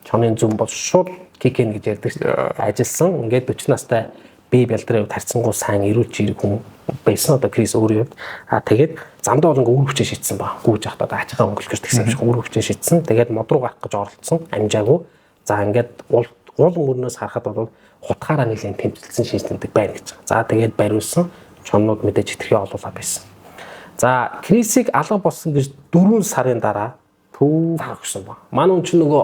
чонын зүм бол шууд кикэн гэж ярьдаг шүү дээ. Ажилласан. Ингээд 40 настай бие бялдрын хувьд харьцангуй сайн эрүүл чирэг хүн байсан одоо Крис өөрийн хувьд. А тэгээд замдаа бол ингээ үр хүчээ шийдсэн ба. Гүүж явахдаа одоо ачаага өнгөлөх гэж тэгсэн юм шиг үр хүчээ шийдсэн. Тэгээд мод руу гарах гэж оролдсон. Амжаагүй. За ингээд уул мөрнөөс харахад бол хутгаараа нэлээд тэмцэлсэн шийдэлдэг байна гэж байгаа. За тэгээд бариулсан. Чоннууд мэдээж хэтэрхий олуулаа байсан. За Крисийг алга болсон гэж 4 сарын дараа зар өгсөн ба. Манай хүн чинь нөгөө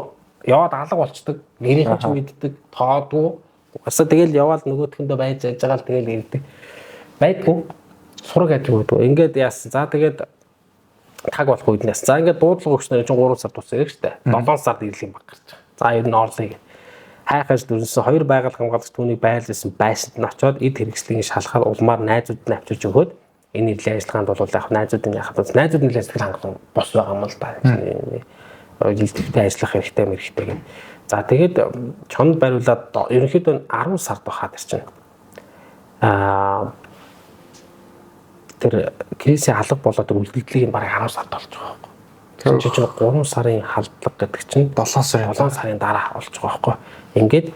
яваад алга болчдөг. Гэрийнхэн ч мэддэг, тоодгүй. Угаасаа тэгэл яваал нөгөөтгөндөө байж яж байгаа л тэгэл ирдэг. Байдгүй. Сураг ажиг байдгүй. Ингээд яасан. За тэгээд таг болох үед нь яасан. За ингээд дуудлага өгснээр чинь 3 сар тус ирэх штэ. 7 сард ирлээ баг гарч байгаа. За ер нь орлоо. Хайхаж дүрнсэн хоёр байгаль хамгаалагч түүнийг байрлуулсан байшинд нь очиод эд хэрэгслийн шалахаар улмаар найзууд нь авчирч өгөөд энэ ирлийн ажиллагаанд бол яг найзууд нь яхад найзууд нь нэлээд сэтгэл хангалуун бос байгаа юм л да. Илтгэвтэй ажиллах хэрэгтэй мэрэгтэй гэх. За тэгээд чонд бариулаад ерөнхийдөө 10 сард байхад чинь тэр Крисийн алга болоод үлдэгдлийг нь бараг 10 сард болж байгаа байхгүй. Тэр чинь 3 сарын халдлага гэдэг чинь 7 сарын дараа болж байгаа байхгүй. Ингээд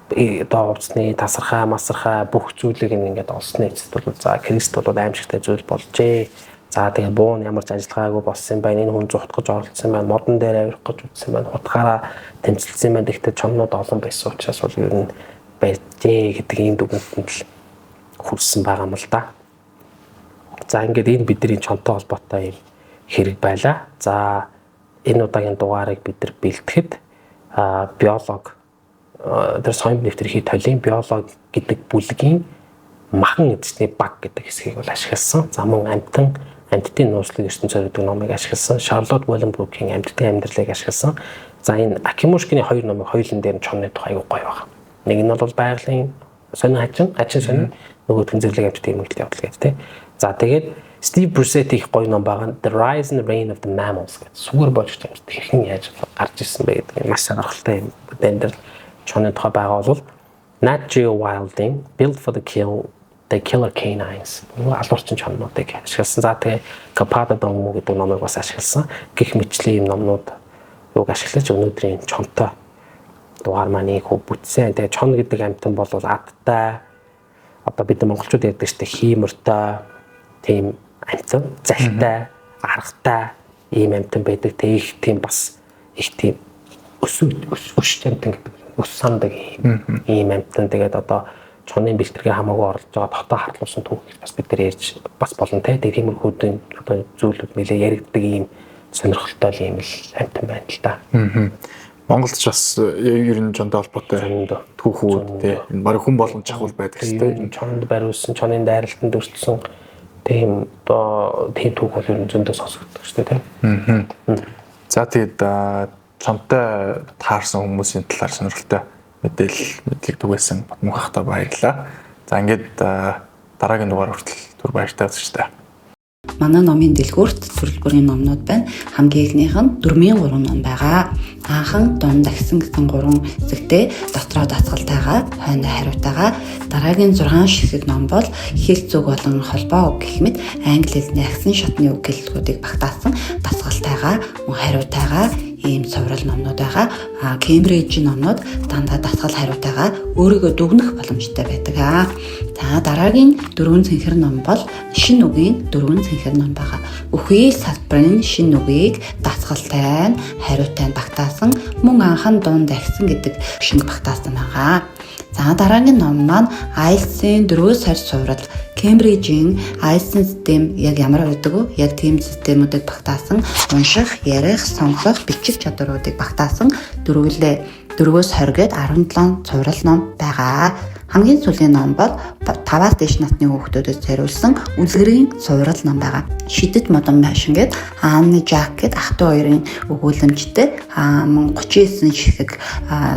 одоо увцны тасархай, масархай бүх зүйлийг ингээд олсны эцэст бол за Крист бол аимшигтай зүйл болжээ. За тэгээ буу нь ямар ч ажиллагаагүй болсон юм байна. Энэ хүн зугтах гэж оролдсон байна. Модон дээр авирах гэж үзсэн байна. Хутгаараа тэмцэлсэн байна. Гэхдээ чоннууд олон байсан учраас бол ер нь барьжээ гэдэг ийм дүгнэлтэнд л хүрсэн байгаа юм л да. За ингээд энэ бидний чонтой холбоотой юм хэрэг байлаа. За энэ удаагийн дугаарыг бид нар бэлтгэхэд биолог тэр соён нэвтрхий толийн биолог гэдэг бүлгийн Махан эзэсний баг гэдэг хэсгийг бол ашигласан. За мөн амьтан амьтдын нууцлаг ертөнцөөр гэдэг номыг ашигласан. Шарлот Уэлленбрукийн амьтдын амьдралыг ашигласан. За, энэ Акимушкины хоёр номыг хоёулын дээр нь чонны тухай аягүй гоё байгаа. Нэг нь бол байгалийн сонин хачин, хачин сонин, нөгөөх нь зэрлэг амьтдын эмгээгдэл явдал гэдэг, тийм. За, тэгээд Стив Брусетти их гоё ном байгаа. The Rise and Reign of the Mammals гэдэг. Сугар болж амьд хэрхэн яаж гарч ирсэн бэ гэдэг маш сонирхолтой юм бүтээн дээр чонны тухай байгаа бол Nat Geo Wild-ийн Built for the Kill: The Killer Canines, нөгөө алуурчин чоннуудыг ашигласан. За, тэгээ Капада Донго гэдэг номыг бас ашигласан. Гэх мэтчлийн юм номнууд юуг ашиглаж өнөөдрийн чонтой дугаар маань их бүтсэн. Тэгээ чон гэдэг амьтан бол адтай, одоо бид нар монголчууд ярьдаг шүү дээ, хиймортой тийм амьтан, залтай, аргатай ийм амьтан байдаг. Тэгээ их тийм бас их тийм өсөв өшч амьтан гэдэг, өс сандаг ийм амьтан. Тэгээд одоо чонын бэлтгэргээ хамаагүй оролж байгаа дотоо харлуулсан түүх бас бид нар ярьж бас болно те. Тэгээ тиймэрхүүдийн одоо зүйлүүд нэлээ яригддаг ийм сонирхолтой л ийм л амьтан байна л да. Монголд ч бас ер нь чонтой холбоотой Зөндөө. түүхүүд тий. Энэ бараг хүн болгон чахвал байдаг шүү дээ. Чонд бариулсан, чонын дайралтанд өртсөн тийм одоо тийм түүх бол ер нь зөндөө сонсогддог шүү дээ, тийм. За, тэгээд чонтой таарсан хүмүүсийн талаар сонирхолтой мэдээлэл мэдлэг түгээсэн Батмөнх ахтай баярлалаа. За, ингээд дараагийн дугаар хүртэл түр баяртай үзэгчдээ. Манай номын дэлгүүрт төрөл бүрийн номнууд байна. Хамгийн эхнийх нь дөрмийн 3 ном байгаа. Анхан дунд агсан гэсэн 3 хэсэгтэй, дотроо дасгалтайгаа, хойно хариутайгаа. Дараагийн 6 ширхэг ном бол хэл зүг болон холбоо үг гэх мэт англи хэлний агсан шатны үг гэллэгүүдийг багтаасан, дасгалтайгаа, мөн хариутайгаа ийм цуврал номнууд байгаа. А Кембрижийн номнууд дандаа дасгал хариутайгаа өөрийгөө дүгнэх боломжтой байдаг. Аа. За, дараагийн дөрвөн цэнхэр ном бол шинэ үгийн дөрвөн цэнхэр ном байгаа. Бүхий салбарын шинэ үгийг дасгалтай нь, хариутай нь багтаасан, мөн анхан дунд агсан гэдэг шинэ багтаасан байгаа. За, дараагийн ном маань IELTS-ийн дөрвөөс 20 цуврал. Кембрижийн IELTS-ийн систем яг ямар байдаг вэ? Яг тийм системүүдэд багтаасан унших, ярих, сонсох, бичих чадваруудыг багтаасан дөрвөлээ дөрвөөс 20 гээд 17 цуврал ном байгаа. Хамгийн сүүлийн ном бол 5-аас дээш насны хүүхдүүдэд зориулсан үлгэрийн цуврал ном байгаа. Шидэт модон байшин гээд Анны Жак гээд ах дүү хоёрын өгүүлэмжтэй мөн 39 ширхэг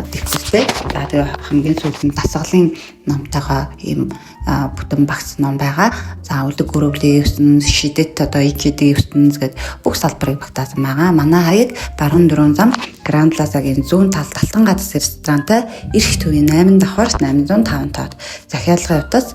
дэвтэртэй. За, тэгээ хамгийн сүүлд нь дасгалын номтойгоо ийм бүтэн багц ном байгаа. За, үлэг гөрөвлийн ертөнц, шидэт одоо ижидэг ертөнц гээд бүх салбарыг багтаасан байгаа. Манай хаяг Баруун дөрвөн зам, Гранд Плазагийн зүүн талд Алтан гадас ресторантай Эрх төвийн 8 давхар 805 тоод. Захиалгын утас